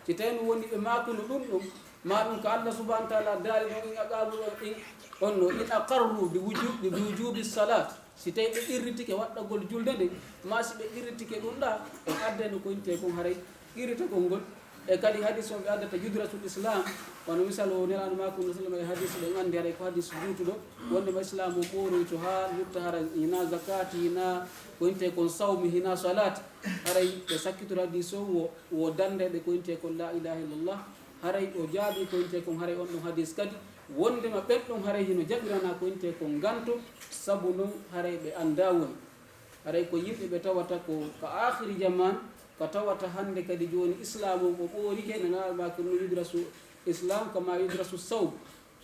Si tawi no woni ɓe maakuno ɗum ɗon, maa ɗum ko Allah subhanahu wa taala daali ɗon, "In aqarru, in, on no, in aqarru bi wuju-, bi wujubi salat." Si tawi ɓe irritike waɗɗagol julde nden, maa si ɓe irritike ɗum ɗaa, ɓe addayno ko intee kon haray irritagol ngol. E kadi hadis on ɓe addata yudrasul islam, wano misal o Nelaaɗo maako sallallahu alaihi wa sallam e hadis ɗen anndi haray ko hadis juutuɗo, wonndema islaam on ɓooyroyto haa lutta, haray hinaa zakaati, hinaa ko intee kon sawmi, hinaa salaati. Haray ɓe sakkitora hadis o wo, wo dannde ɓe ko intee kon la ilaha illallah. Haray o jaabii ko intee kon haray on ɗon hadis kadi, wonndema ɓen ɗon haray hino jaɓiranaa ko intee kon nganto, sabu non haray ɓe anndaa woni. Haray ko yimɓe ɓe tawata ko ka aakhiri jamaan, ka tawata hannde kadi jooni islaam on o ɓoorike, no Nelaaɗo maaki no yudrasu islam kama yudrasu sawm.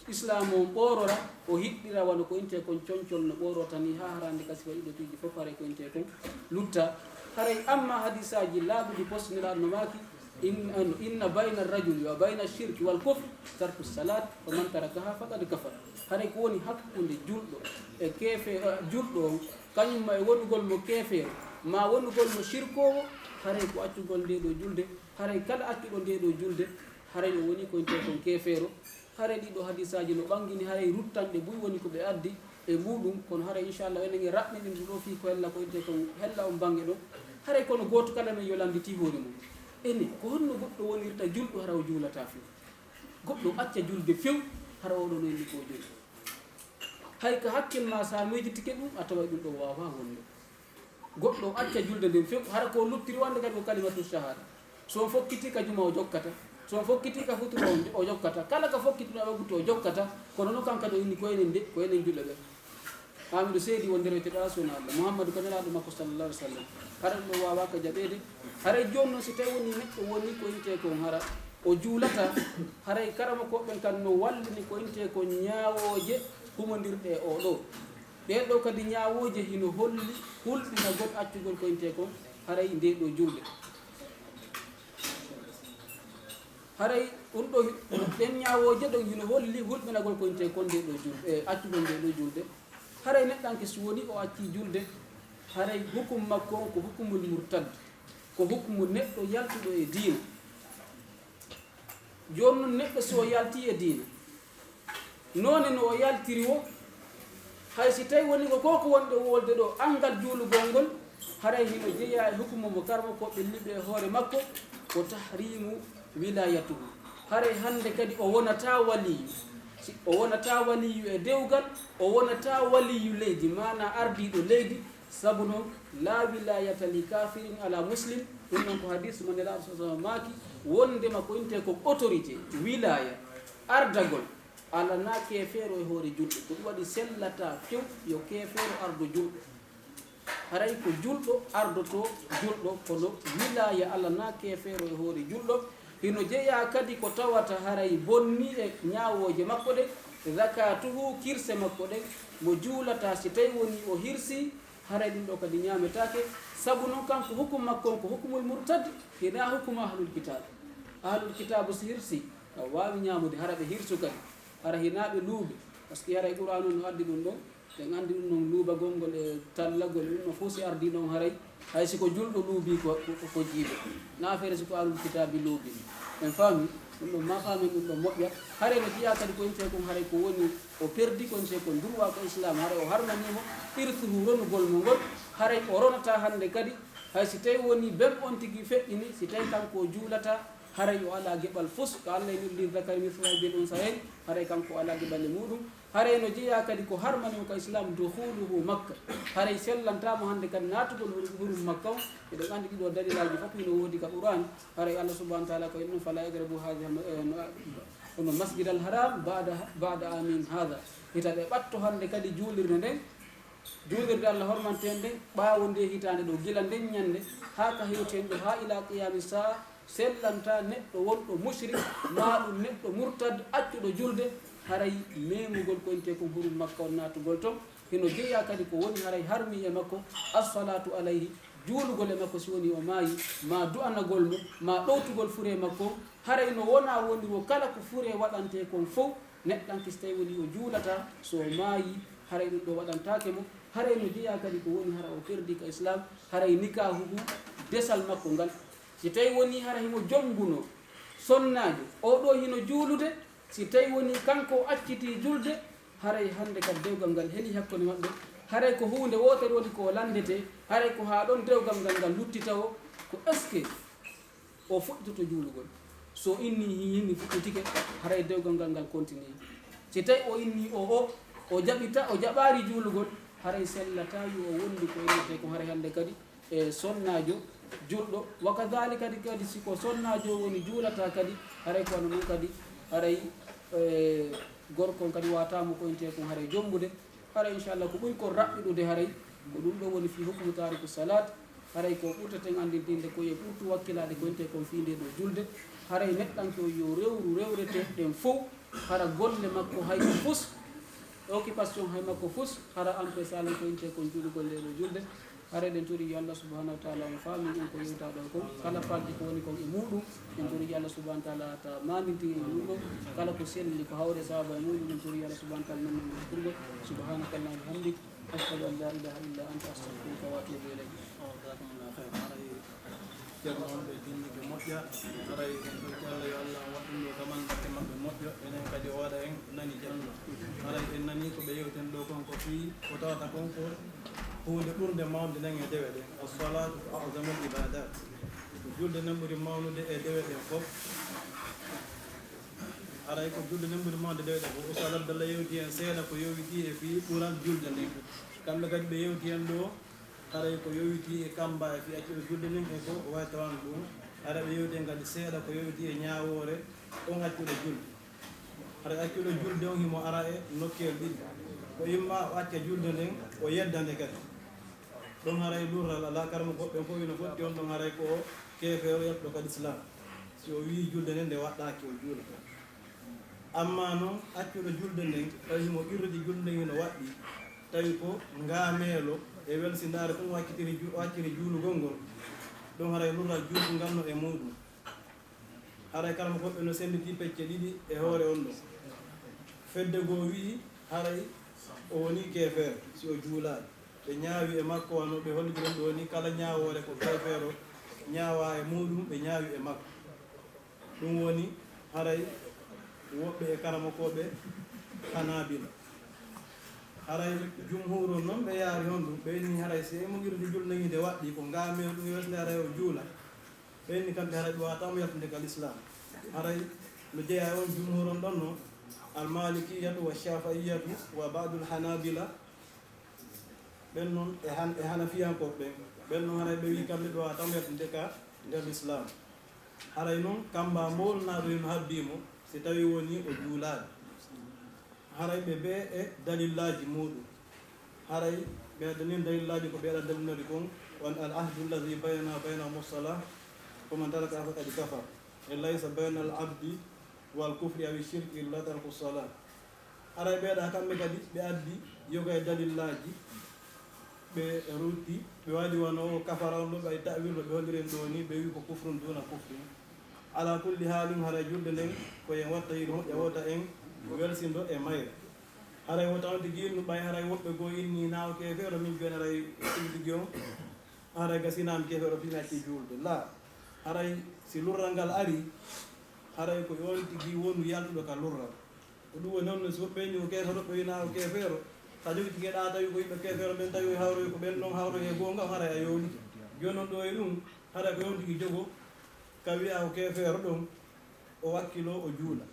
Islaam on ɓoorora, o hiɗɗira wano ko intee kon concol no ɓoororta nii, haa hara hannde ka sifa ɗiɗo piiji fof haray ko intee kon lutta. Haray amma hadisaaji laaɓuɗi pos Nelaaɗo no maaki, In-, ano, inna bayna rajuli wa bayna shirki wal kufr tarku salat, wa man tarakaha faqad kafar. Haray ko woni hakkunde julɗo e keefe-, eh, julɗo on, kañum ma e wonugol mo keefeero, ma wonugol mo shirkoowo, haray ko accugol nde ɗo julde. Haray kala accuɗo nde ɗo julde, haray o woni ko intee kon keefeero. Haray ɗiɗo hadisaaji no ɓangini, haray ruttanɗe buy woni ko ɓe addi e muɗum, kono haray inchallah enen e raɓɓiɗin ɗum ɗo fii ko hella ko intee kon hella on bange ɗon. Haray kono gooto kala men yo landitii hoore mum. Ene, ko honno goɗɗo wonirta julɗo hara o juulataa few? Goɗɗo acca julde few, hara oɗo no inni ko julɗo. Hay ka hakkil ma sa miijitike ɗum, a taway ɗum ɗo waawaa wonde. Goɗɗo acca julde nden few, hara ko luttiri wonde kadi ko kalimatu shahada. So on fokkiti ka juma o jokkata, so on fokkiti ka futuro on, o jokkata. Kala ka fokkiti no wagutu o jokkata, kono no kan kadi o inni ko enen de, ko enen julɓe ɓe. Hamidu seedi wonde rewteɗo ala sunna Allah. Muhammadu ko nelaaɗo makko sallallahu alaihi wasallam. Hara ɗum ɗo waawaa ka jaɓeede. Haray jooni noon si tawi woni neɗɗo woni ko intee kon hara o juulata, haray karamokooɓe ɓen kan no wallini ko intee kon ñaawooje humondirɗe e oo ɗoo. Ɗee ɗoo kadi ñaawooje hino holli hulɓinagol accugol ko intee kon haray ndee ɗoo julde. Haray ɗum ɗoo hi-, ɗen ñaawooje ɗon hino holli hulɓinagol ko intee kon ndee ɗoo julde, e accugol ndee ɗoo julde. Haray neɗɗanke si woni o accii julde, haray hukum makko on ko hukumul murtad, ko hukumu neɗɗo yaltuɗo e diina. Jooni non neɗɗo si o yaltii e diina, noone no o yaltiri wo, hay si tawi woni ko ko wonɗo wolde ɗo, anngal juulugol ngol, haray hino jeyaa e hukumu mo karamokooɓe liɓi e hoore makko, ko tahrimu wilayatuhu. Haray hannde kadi o wonataa waliyu. Si o wonataa waliyu e dewgal, o wonataa waliyu leydi, maanaa ardiiɗo leydi, sabu non, "La wilayata li kafirin ala muslim." Ɗum non ko hadis mo Nelaaɗo sallallahu alaihi wasallam maaki, wondema ko intee ko autorité, wilaya, ardagol, alanaa keefeero e hoore julɗo. Ko ɗum waɗi sellataa few yo keefeero ardo julɗo. Haray ko julɗo ardotoo julɗo, kono wilaya alanaa keefeero e hoore julɗo. Hino jeyaa kadi ko tawata haray bonni e ñaawooje makko ɗen, zakatuhu, kirse makko ɗen, mo juulataa si tawi woni o hirsii, haray ɗum ɗo kadi ñaametaake. Sabu non kanko hukum makko on ko hukumul murtad, hinaa hukum ahlul kitab. Ahlul kitabu si hirsii, a waawi ñaamude, hara ɓe hirsu kadi. Hara hinaa ɓe luuɓi, parce que haray Qur'aanu no addi ɗum ɗon. En anndi ɗum non luuɓagol ngol e tallagol, ɗum ɗon fof si ardii ɗon haray, hay si ko julɗo luuɓi ko, ko, ko jiiɓe. Na affaire si ko ahlul kitaabi luuɓi. En faami? Ɗum ɗon ma faamen ɗum ɗon moƴƴa. Haray no jeyaa kadi ko intee kon haray ko woni o perdi ko intee kon droit ko Islam, haray o harmanii mo irsuhu ronugol mo ngol, haray o ronataa hannde kadi, hay si tawi woni bem on tigi feƴƴini, si tawi kanko o juulataa, haray o alaa geɓal fus, ka Allah inni, "Lizzakari mithlu hazzil unsayayni", haray kanko o alaa geɓal e muɗum. Haray no jeyaa kadi ko harmani mo ka Islam, dukhuluhu Makka. Haray sellantaa mo hannde kadi naatugol hur-, hurum Makka on. Eɗen anndi ɗiɗo dalilaaji fof hino woodi ka Qur'an. Haray Allah subhanahu wa ta'ala ko inno, "Fala yaqrabu hadhihi al-, eh, no, hono Masjid al-Haram ba'da, ba'da amin hadha." Hita ɓe ɓatto hannde kadi juulirde nden, juulirde Allah hormanteende nden, ɓaawo nde hitaande ɗo, gila nden ñannde, haa ka hewti hen ɗo, haa ila qiyami saa, sellantaa neɗɗo wonɗo mushrik, maa ɗum neɗɗo murtad, accuɗo julde, haray memugol ko intee kon hurum Makka on naatugol ton. Hino jeyaa kadi ko woni haray harmi e makko, as-salatu alayhi, juulugol e makko si woni o maayi, maa du'anagol mo, maa ɗowtugol furee makko. Haray no wona woni wo kala ko furee waɗantee kon fow, neɗɗanke si tawi woni o juulataa, so o maayi, haray ɗum ɗo waɗantaake mo. Haray no jeyaa kadi ko woni hara o perdi ka Islam, haray nikahuhu, desal makko ngal. Si tawi woni hara himo jombuno sonnaajo, oo ɗoo hino juulude, si tawi woni kanko o accitii julde, haray hannde kadi dewgal ngal heli hakkunde maɓɓe. Haray ko huunde wootere woni ko o lanndetee, haray ko haa ɗon dewgal ngal ngal luttita o, ko est-ce que o fuɗɗitoto juulugol? So inni hi-, hinni fuɗɗitike, haray dewgal ngal ngal continue. Si tawi o inni o, o, o jaɓita, o jaɓaari juulugol, haray sellataa yo o wondi ko innetee ko haray hannde kadi e sonnaajo julɗo. Wa kadhalika kadi, kadi si ko sonnaajo woni juulataa kadi, haray ko wano non kadi, haray, e, gorko on kadi wataa mo ko intee kon haray jombude. Haray inchallah ko ɓuri kon raɓɓiɗude haray, ko ɗum ɗo woni fii hukmu taariku salat. Haray ko ɓurteten anndintinde ko e ɓurtu wakkilaade ko intee kon fii ndee ɗoo julde. Haray neɗɗanke o yo rewru rewrete ɗen fow, hara golle makko hay fus, occupation hay makko fus, hara empêche alan ko intee kon juulugol ndee ɗoo julde. Hare ɗen turi yo Allah subhanahu wa ta'ala on faami ɗum ko yewta ɗo kon. Kala falde ko woni kon e muɗum, en turi yo Allah subhanahu wa ta'ala ta maminti e muɗum. Kala ko selli ko hawre saaba e muɗum, en turi yo Allah subhanahu wa ta'ala non non kurgo. Subhanakallahumma wa bihamdik, ashhadu an la ilaha illa anta, astaghfiruka wa atubu ilayk. Jazakumullahu khairan. Haray ceerno on ɓe dinni ɓe moƴƴa. Haray en ɗo jalla yo Allah waɗ ɗum ɗo kaman batte maɓɓe moƴƴo. Enen kadi o waɗa en nani janno. Haray en nani ko ɓe yewten ɗo kon ko fii ko tawata kon ko huunde ɓurnde mawnude nden e dewe ɗen. As-salatu a'zamul ibadat. Ko julde nden ɓuri mawnude e dewe ɗen fof. Haray ko julde nden ɓuri mawnude dewe ɗen fof. Ustaz Abdallah yewti en seeɗa ko yowiti e fii ɓural julde nden. Kamɓe kadi ɓe yewti en ɗo, haray ko yowiti e kamba e fii accuɗo julde nden e ko wayi tawano ɗum. Haray ɓe yewti en kadi seeɗa ko yowiti e ñaawoore on accuɗo julde. Haray accuɗo julde on himo ara e nokkeel ɗiɗi. Ko imma o acca julde nden, o yedda nde kadi. Ɗon haray lurral alaa, karama ko ɓen fof ina fotti on ɗon haray ko o keefeero yaltuɗo kadi Islam. Si o wi'i julde nden nde waɗɗaaki, o juula. Amma non accuɗo julde nden, tawi himo qirrude julde nden hino waɗɗi, tawi ko ngaameelo e welsindaare ɗum waccitiri ju-, wacciri juulugol ngol, ɗon haray lurral juulgu ngal no e muuɗum. Haray karama ko ɓe no sennditi pecce ɗiɗi e hoore on ɗo. Fedde goo wi'i haray o woni keefeero si o juulaali. Ɓe ñaawi e makko, wano ɓe hollidiron ɗoo ni, kala ñaawoore ko keefeero ñaawaa e muuɗum, ɓe ñaawi e makko. Ɗum woni haray woɓɓe e karamokooɓe Hanaabila. Haray jumhuuru non ɓe yaari honɗum, ɓe inni haray si e mo qirrude julde nde waɗɗi ko ngaameelo ɗum e welsindaare haray o juula. Ɓe inni kamɓe haray ɗum waawata mo yaltude ka lislaam. Haray no jeyaa e on jumhuuru on ɗon no, al-Maalikiyatu wa Shaafi'iyatu wa ba'dul Hanaabila. Ɓen non e han-, e Hanafiyankooɓe ɓen. Ɓen non haray ɓe wi'i kamɓe ɗum waawata mo yaltude ka nder lislaam. Haray non kamba mowlunaaɗo hino habbii mo si tawi woni o juulaali. Haray ɓe bee e dalillaaji muuɗum. Haray ɓe addanin dalillaaji ko ɓe aɗa dalilnori kon, on al ahdu allazi baynana wa baynahum as-salah, faman tarakaha faqad kafar. E laysa bayna al abdi wal kufri aw shirki illa tarku salah. Haray ɓeeɗa kamɓe kadi ɓe addi yoga e dalillaaji, ɓe rutti, ɓe waɗi wano o kafara on ɗo, ɓay ta'wil no ɓe holliren ɗo ni, ɓe wi ko kufrun duna kufrin. Ala kulli haalin, haray julde nden ko en watta yiɗo moƴƴa wota en welsindo e mayre. Haray wota on tigi innu ɓay haray woɓɓe goo inni na o keefeero, min jooni haray tigi tigi on haray gasinaami keefeero fii mi acci juulde. Laa, haray si lurral ngal ari, haray ko on tigi wonu yaltuɗo ka lurral. Ko ɗum woni honno si woɓɓe inni ko keefeero, woɓɓe wi na o keefeero. Sa jogiti geɗa tawi ko yimɓe keefeero ɓen tawi o hawroy ko ɓen ɗon hawroy e goonga, haray a yowlike. Jooni non ɗo e ɗum, haray ko on tigi jogo ka wi'a ko keefeero ɗon, o wakkilo o juula.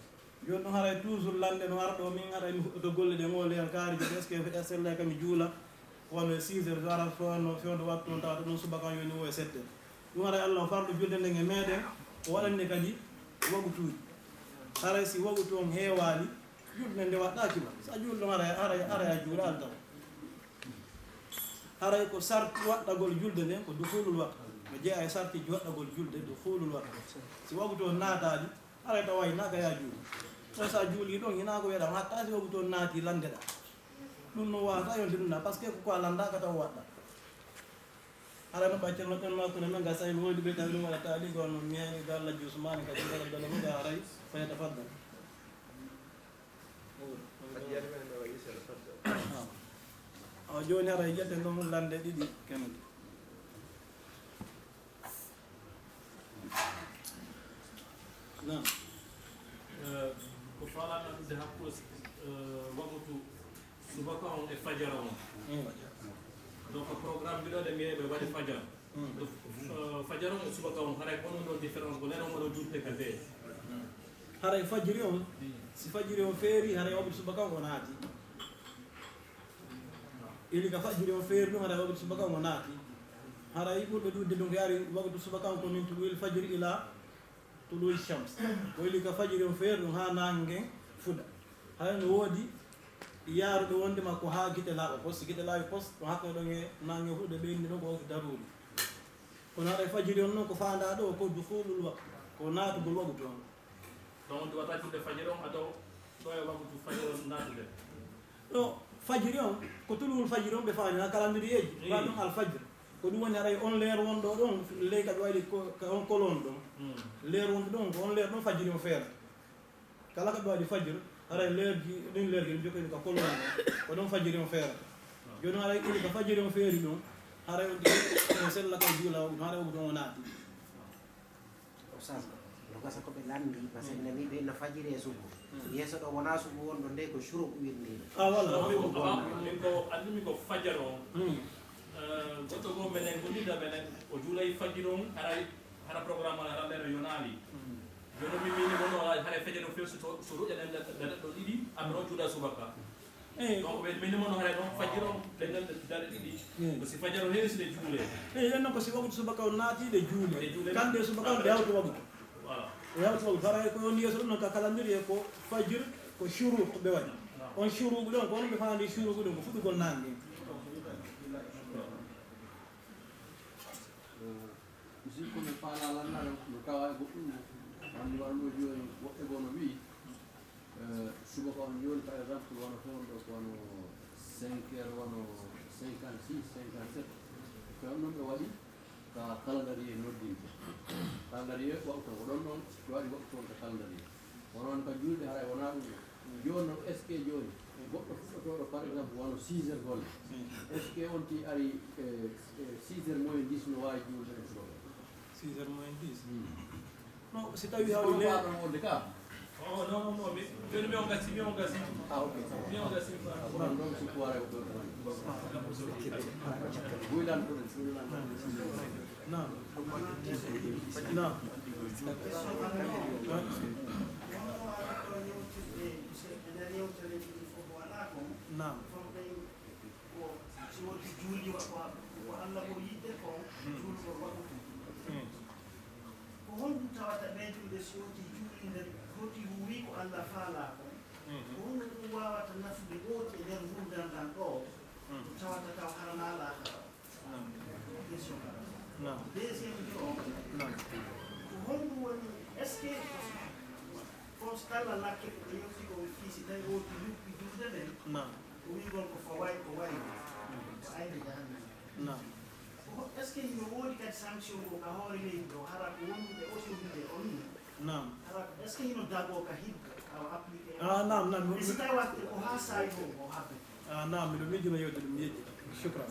Jooni ɗum haray toujours lande no ara ɗo, min haray mi huɓɓoto golle ɗen o leer kaari jooni, est-ce que est-ce que kam mi juula? Wano e six heures, so ara fewndo, fewndo wattu on tawata ɗum subaka on yoni o e sept heures. Ɗum haray Allah o farɗo julde nden e meɗen, o waɗani kadi wagutuuji. Haray si wagutu on heewaali, julde nden nde waɗɗaaki ma. Sa juulɗo haray, haray, haray a juulaali taw. Haray ko sarti waɗɗagol julde nden ko dukhulul waqt. No jeyaa e sartiji waɗɗagol julde dukhulul waqt. Si wagutu on naataali, haray taw waynaa ka yaa juuli. Ɗon sa juuli ɗon, hinaa ko wi'aɗaa, hatta si wagutu on naati landeɗaa. Ɗum no waawata yonde ɗum na, parce que ko ko a landaaka taw waɗɗa. Haray no ɓaccirno ɓen makko ne men ga sawi woodi ɓe tawi ɗum waɗa taali ko no miyani ga Allah Jusmani ka jikala dala mo ga haray fa yatafaddal. Awa jooni haray ƴetten ɗon lande ɗiɗi kemede. Naam. Eh, ko faalaa ɗaɗɗude hakkunde, eh, waktu subaka on e fajara on. Mm. Donc, programme mbiɗo ɗe mbiye ɓe waɗi fajara. Mm. Donc, eh, fajara on e subaka on, haray ko onon ɗon différence ko lero oɗo juutte ka bee. Haray fajiri on, si fajiri on feeri, haray waktu subaka on o naati. Ili ka fajiri on feeri ɗum, haray waktu subaka on o naati. Haray ɓurɓe ɗuuɗude ɗum ko yaari waktu subaka on ko min tuluu'il fajri ila tuluu'i shams. Ko ili ka fajiri on feeri ɗum haa naange ngen fuɗa. Haray no woodi yaaruɓe wonde ma ko haa gite laaɓa pos. Si gite laaɓi pos, ɗum hakkunde ɗon e naange ngen fuɗa ɓe inni ɗon ko waktu daruuri. Kono haray fajiri on non ko faandaa ɗo ko dukhulul waqt, ko naatugol waktu on. Donc, on tawata julde fajiri on, a taw ɗo e waktu fajiri on naatude. Ɗo fajiri on, ko tuluwul fajiri on ɓe faani, na calendrier ji, ba ɗum al fajr. Ko ɗum woni haray on leer wonɗo ɗon, ley ka ɓe waɗi ko, ka on kolon ɗon. Leer wonɗo ɗon, ko on leer ɗon fajiri on feere. Kala ka ɓe waɗi fajiri, haray leerji, ɗin leerji ɗin jokkini ka kolon ɗon. Ko ɗon fajiri on feere. Jooni haray ɗum ka fajiri on feeri ɗum, haray on ɗum sella ka juula, haray on ɗum o naati. Oustaz, no gasa ko ɓe lanndi, parce que nani ɓe no fajiri e sugu. Yeeso ɗo wonaa sugu wonɗo nde, ko shuruk wirniiɗo. Ah, voilà. Min ko, min ko anndi min ko fajaro. Eh, goɗɗo goo menen, gollida menen, o juulay fajiri on, haray, hara programme on, hara nder yonaali. Jooni min, min wonno, haray fajaro few so, so ruƴa nden, nden, nden ɗo ɗiɗi, amma o juula subaka. Eh. Donc, ɓe, min wonno haray ɗon fajiri on, nden, nden, dare ɗiɗi. Ko si fajaro heewi si ɗe juule. Eh, nden non ko si waktu subaka on naati ɗe juule. Ɗe juule. Kamɓe subaka on ɓe hawta waktu. Voilà. E hawti waktu, haray ko woni yeeso ɗum non ka calendrier ko fajr, ko shuruq ɓe waɗi. On shuruq ɗon, ko on ɓe faandi shuruq ɗon, ko fuɗɗugol naange. Musidɗo, mi faala lanndal no tawa e goɗɗum, wonde wano jooni woɓɓe goo no wi'i, eh, subaka on jooni, par exemple, wano fewndo ko wano cinq heures, wano cinquante-six, cinquante-sept. Ko on ɗon ɓe waɗi ka calendrier noddinte. Calendrier waktu ko ɗon ɗon, ɓe waɗi waktu on ka calendrier. Kono on ka juulde haray wonaa ɗum ɗon. Jooni non, est-ce que jooni goɗɗo fuɗɗotooɗo, par exemple, wano six heures golle, est-ce que on ti ari, eh, eh, six heures moins dix no waawi juulde ɗum subaka? Six heures moins dix? Hmm. Non, si tawi hawri le- Kono wonde ka? Oh, non, non, non, mi, jooni mi on gasi, mi on gasi. Ah, ok. Mi on gasi. Ah, kono ɗon si ko waray ko ɗon. Buylan ko ɗon, buylan. Naam. Naam. Naam. Ko si wonti juulde wa-, ko, ko Allah ɓuri yiɗde ko juulgol waɗude. Ko honɗum tawata ɓeydude si wonti juulde foti huwi ko Allah faalaa kon? Ko honno ɗum waawata nafude ɓooti e nder ngurndan ndan ɗoo, ko tawata taw haranaa laakhara o? Naam. Question ka. Naam. Deuxième bi o, naam, ko honɗum woni, est-ce que, comme so kala lakke ko ɓe yewti ko fii si tawi wonti luppi juulde nden, naam, ko wi'ugol ko faway, ko wayi, ko ayni jahannama. Naam. Ko ho-, est-ce que hino woodi kadi sanction ko ka hoore leydi ɗo, hara ko wonduɓe autorité on ni? Naam. Hara ko, est-ce que hino dagoo ka hibbo, awa appliqué? Ah, naam, naam. E si tawi waɗde ko haa saa'i ɗum o habbe? Ah, naam, miɗo miijino yewtude, mi yejjita. Shukran.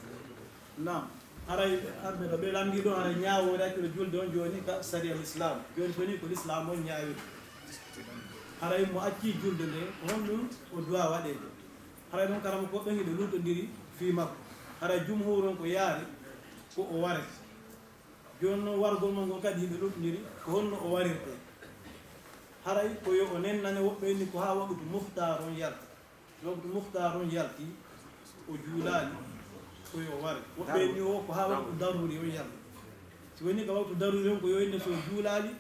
Naam. Haray, arɓe ɗo ɓe lanndii ɗon, haray ñaawoore accude julde on jooni ka sariya l'islam. Jooni ko ni ko l'islam on ñaawiri. Haray mo accii julde nde, ko honɗum o duwaa waɗeede? Haray ɗum karama ko ɓen hiɓe luutondiri fii makko. Haray jumhuur on ko yaari ko o warete. Jooni non wargol makko ngol kadi hiɓe luutondiri ko honno o warirtee. Haray ko yo o nennane woɓɓe ni ko haa waqtu muhtaar on yalta. Waqtu muhtaar on yalti, o juulaali, ko yo ware. Woɓɓe ni o ko haa waqtu daruri on yalti. Si woni ka waqtu daruri on ko yo inde so o juulaali,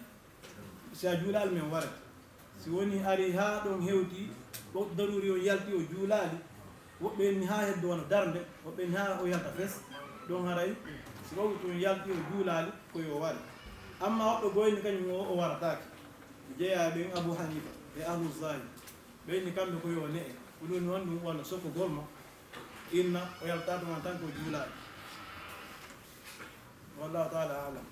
si a juulaali men warete. Si woni ari haa ɗon hewti, waqtu daruri on yalti, o juulaali, woɓɓe ni haa heddo wano darnde, woɓɓe ni haa o yalta fes, ɗon haray, si waqtu on yalti, o juulaali, ko yo ware. Amma woɓɓe goo ni kañum o, o warataake. Jeyaa ɓen Abu Hanifa e Ahlu Zahir. Ɓe inni kamɓe ko yo ne'e. Ko ɗum woni ɗum walla sokkugol mo. Inna o yaltaaka ma tan ko juulaali. Wallahu taala alam.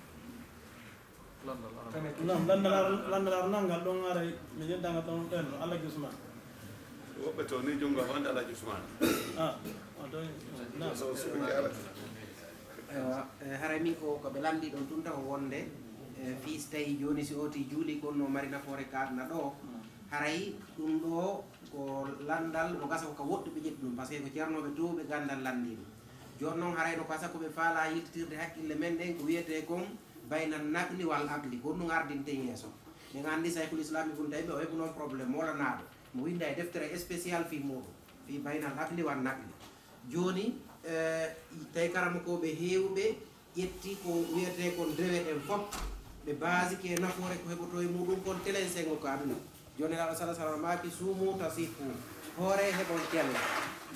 Naam, lanndal ar-, lanndal ar nanngal ɗon aray, mi jentanga ɗon ɓen, Alhaji Usman. Woɓɓe to ni junngo ko wonde Alhaji Usman. Ah, on to, naam. So, so ɓe njaara. Eywa, eh, haray min ko, ko ɓe lanndi ɗon tun taw wonde, eh, fii si tawi jooni si ooti juuli ko no mari nafoore ka aduna ɗo. Haray ɗum ɗo ko lanndal no gasa ko ka woɗɗuɓe ƴetti ɗum, parce que ko ceernooɓe toowuɓe ganndal lanndii ɗum. Jooni non haray no gasa ko ɓe faalaa yiltitirde hakkille men ɗen ko wiyetee kon bayna naqli wal aqli, ko ɗum ardinte yeeso. Min anndi Saykhul Islam Ibn Taymiyya o heɓu non problème molanaaɗo. Mo winnda e deftere spécial fii muuɗum, fii baynal aqli wan naqli. Jooni, eh, tawi karamokooɓe heewɓe ƴetti ko wiyetee kon dewe ɗen fof, ɓe baasike nafoore ko heɓotoo e muuɗum kon telen sengo ka aduna. Jooni Nelaaɗo sala sallam maaki, "Suumu tasihhu." Hoore heɓon cellal.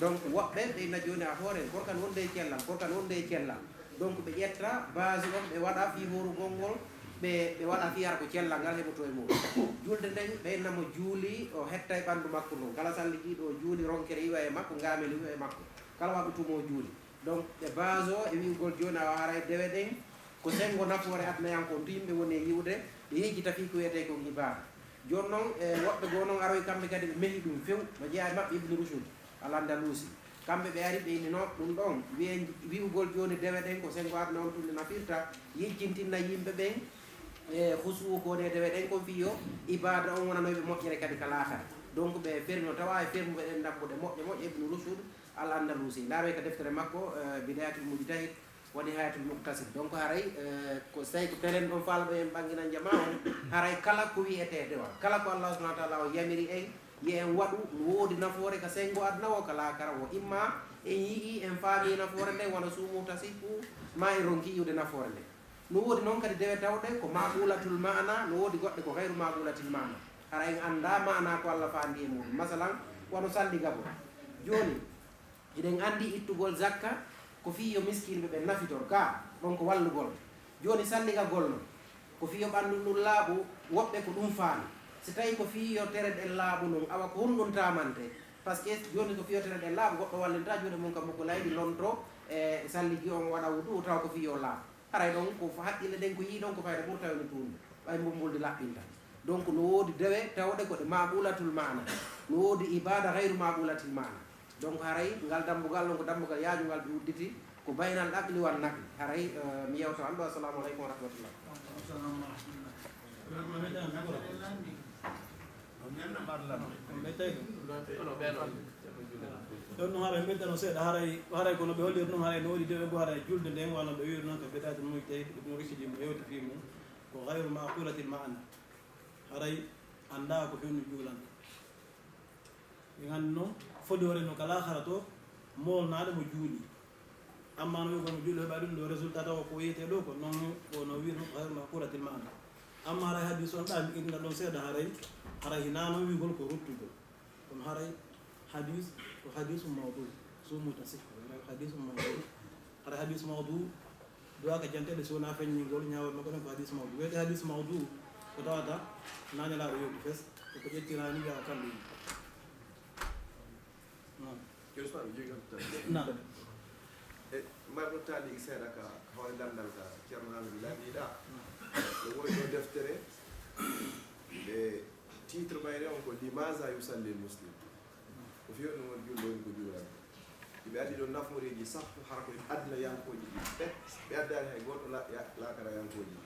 Donc, woɓɓe ɓe inna jooni a hoore, gorkan wonde e cellal, gorkan wonde e cellal. Donc, ɓe ƴetta base on, ɓe waɗa fii hoorugol ngol, ɓe, ɓe waɗa fii hara ko cellal ngal heɓotoo e muuɗum. Julde nden, ɓe inna mo juuli, o hetta e ɓanndu makko ndun. Kala salligiiɗo o juuli, ronkere iwa e makko, ngaamel iwa e makko. Kala waɗu tuma o juuli. Donc, ɓe base o e wi'ugol jooni awa haray dewe ɗen ko senngo nafoore adnayankoo, ɗum yimɓe woni e yi'ude, ɓe yejjita fii ko wi'etee kon ibaada. Jooni non, e woɓɓe goo non aroyi kamɓe kadi ɓe mehi ɗum few, no jeyaa e maɓɓe Ibnu Rushd al-Andalusi. Kamɓe ɓe ari ɓe inni non ɗum ɗon, wi'en, wi'ugol jooni dewe ɗen ko senngo aduna on tun nde nafirta, yejjintinna yimɓe ɓen, e, khusuu ko woni e dewe ɗen kon fii yo ibaada on wonanoy ɓe moƴƴere kadi ka laakara. Donc ɓe fermi no tawa e fermuɓe ɗen dambuɗe moƴƴe moƴƴe, Ibnu Rushd al-Andalusi. Ndaaree ka deftere makko, eh, Bidayatul Mujtahid wa Nihayatul Muqtasid. Donc haray, eh, ko so tawi ko pelen ɗon faala ɗo en ɓannginan jamaa on, haray kala ko wi'etee dewal, kala ko Allah subhanahu wa ta'ala o yamiri en, yo en waɗu, no woodi nafoore ka senngo aduna o ka laakara o. Imma en yi'i, en faami nafoore nden, wano suumu tasihu, ma en ronki yi'ude nafoore nden. No woodi non kadi dewe tawɗe ko maqulatul maana, no woodi goɗɗe ko gayru maqulatil maana. Hara en anndaa maana ko Allah faandi e muɗum. Masalan, wano salligagol. Jooni, hiɗen anndi ittugol zakka ko fii yo miskinɓe ɓen nafitor, ka ɗon ko wallugol. Jooni, salligagol non, ko fii yo ɓanndu ndun laaɓu, woɓɓe ko ɗum faami. Si tawi ko fii yo tere ɗen laaɓu non, awa ko honɗum taamante? Parce que jooni ko fii yo tere ɗen laaɓu, goɗɗo wallinta juuɗe mum ka mbukulaydi, lonto e salligi on, waɗa wudu, tawa ko fii yo laaɓu. Haray ɗon ko fa-, haqqille ɗen ko yii ɗon ko fayda ɓurta woni tuunde, ɓay mbumbuldi laɓɓinta. Donc no woodi dewe tawɗe ko ɗe maqulatul maana, no woodi ibaada gayru maqulatil maana. Donc haray ngal dambugal ɗon ko dambugal yaajungal ɓe udditi, ko baynal aqli wan naqli. Haray, eh, mi yewta an ɗo. Assalamu aleykum wa rahmatullah. Ɗon no haray ɓeydano seeɗa, haray, haray kono ɓe holliri ɗum, haray no woodi dewe goo, haray julde nden, wano ɓe wi'iri noon ka Bidayatul Mujtahid, Ibnu Rushdi mo yewti fii mum, ko gayru maqulatil maana. Haray anndaa ko honno juulanta. En anndi noon, fodoore no ka laakara to, moolnaade mo juuli. Amma no wi'ugol mo juuli heɓa ɗum ɗo résultat tawa ko wiyetee ɗo ko noon, ko no wi'iri noon ko gayru maqulatil maana. Amma haray hadiis on ɗa mi innda ɗon seeɗa, haray, haray hinaa noon wi'ugol ko ruttugol. Kono haray hadiis ko hadiisu mawdu, suumu tasihhu, haray ko hadiisu mawdu. Haray hadiisu mawdu duwaaka janteede si wonaa feññingol ñaawol makko ɗon ko hadiisu mawdu. Wiyetee hadiisu mawdu ko tawata naa Nelaaɗo yewti fes, ko ko ƴettiraani wi'a o kalɗini. Naam. Yo Usmaan, mi jogii tan. Naam. E, mbaɗɗo taaliki seeɗa ka hoore lanndal ka Ceerno Aamadu Laaɓiiɗa. No woodi ɗo deftere, e, titre mayre on ko Limaza yusalli muslim. Ko fii honɗum woni julɗo woni ko juulata. Ɓe addi ɗon nafooreeji sappo, hara ko e aduna yankooji ɗi. Ɓe, ɓe addaani hay gooto la-, ya-, laakara yankooji ɗi.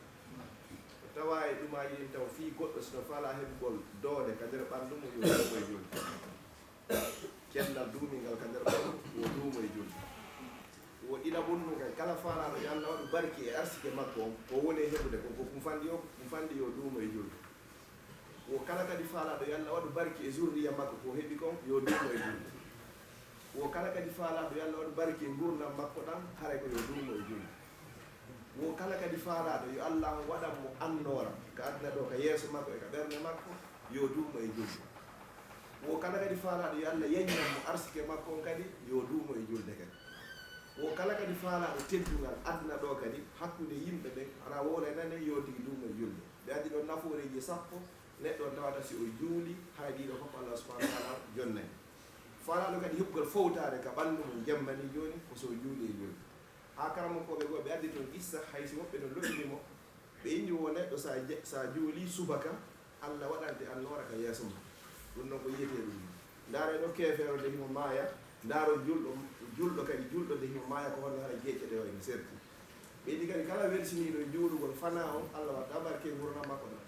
Tawa e ɗumaaji ɗin taw fii goɗɗo si no faalaa heɓugol doole ka nder ɓanndu mum, yo duumo e julde. Cellal duumingal ka nder ɓanndu, yo duumo e julde. Wo ɗiɗaɓun mum kay, kala faalaaɗo yo Allah waɗu barki e arsike makko on, ko woni e heɓude kon, ko ɗum fanɗi o, ɗum fanɗi yo duumo e julde. Wo kala kadi faalaaɗo yo Allah waɗu barki e zurriya makko ko heɓi kon, yo duumo e julde. Wo kala kadi faalaaɗo yo Allah waɗu barki e ngurndan makko ɗan, haray ko yo duumo e julde. Wo kala kadi faalaaɗo yo Allah waɗan mo annoora ka aduna ɗo, ka yeeso makko e ka ɓernde makko, yo duumo e julde. Wo kala kadi faalaaɗo yo Allah yaññan mo arsike makko on kadi, yo duumo e julde kadi. Wo kala kadi faalaaɗo teddungal aduna ɗo kadi, hakkunde yimɓe ɓen, hara wowla e nane, yo tigi duumo e julde. Ɓe addi ɗon nafooreeji sappo, neɗɗo on tawata si o juuli, hay ɗiɗo fof Allah subhanahu wa ta'ala jonnay. Faalaaɗo kadi heɓugol fowtaare ka ɓanndu mum, jammani jooni ko so o juuli e julde. Haa karamokooɓe goo ɓe addi toon qissa, hay si woɓɓe no lo'ini mo, ɓe inni wo neɗɗo sa je-, sa juuli subaka, Allah waɗante annoora ka yeeso ma. Ɗum noon ko yiyetee ɗum. Ndaaree ɗo keefeero nde himo maaya, ndaaree julɗo, julɗo kadi, julɗo nde himo maaya, ko honno hara geeƴe ɗe wayi no serti. Ɓe inni kadi kala weltiniiɗo e juulugol fanaa on, Allah watta barke e ngurndan makko ɗan.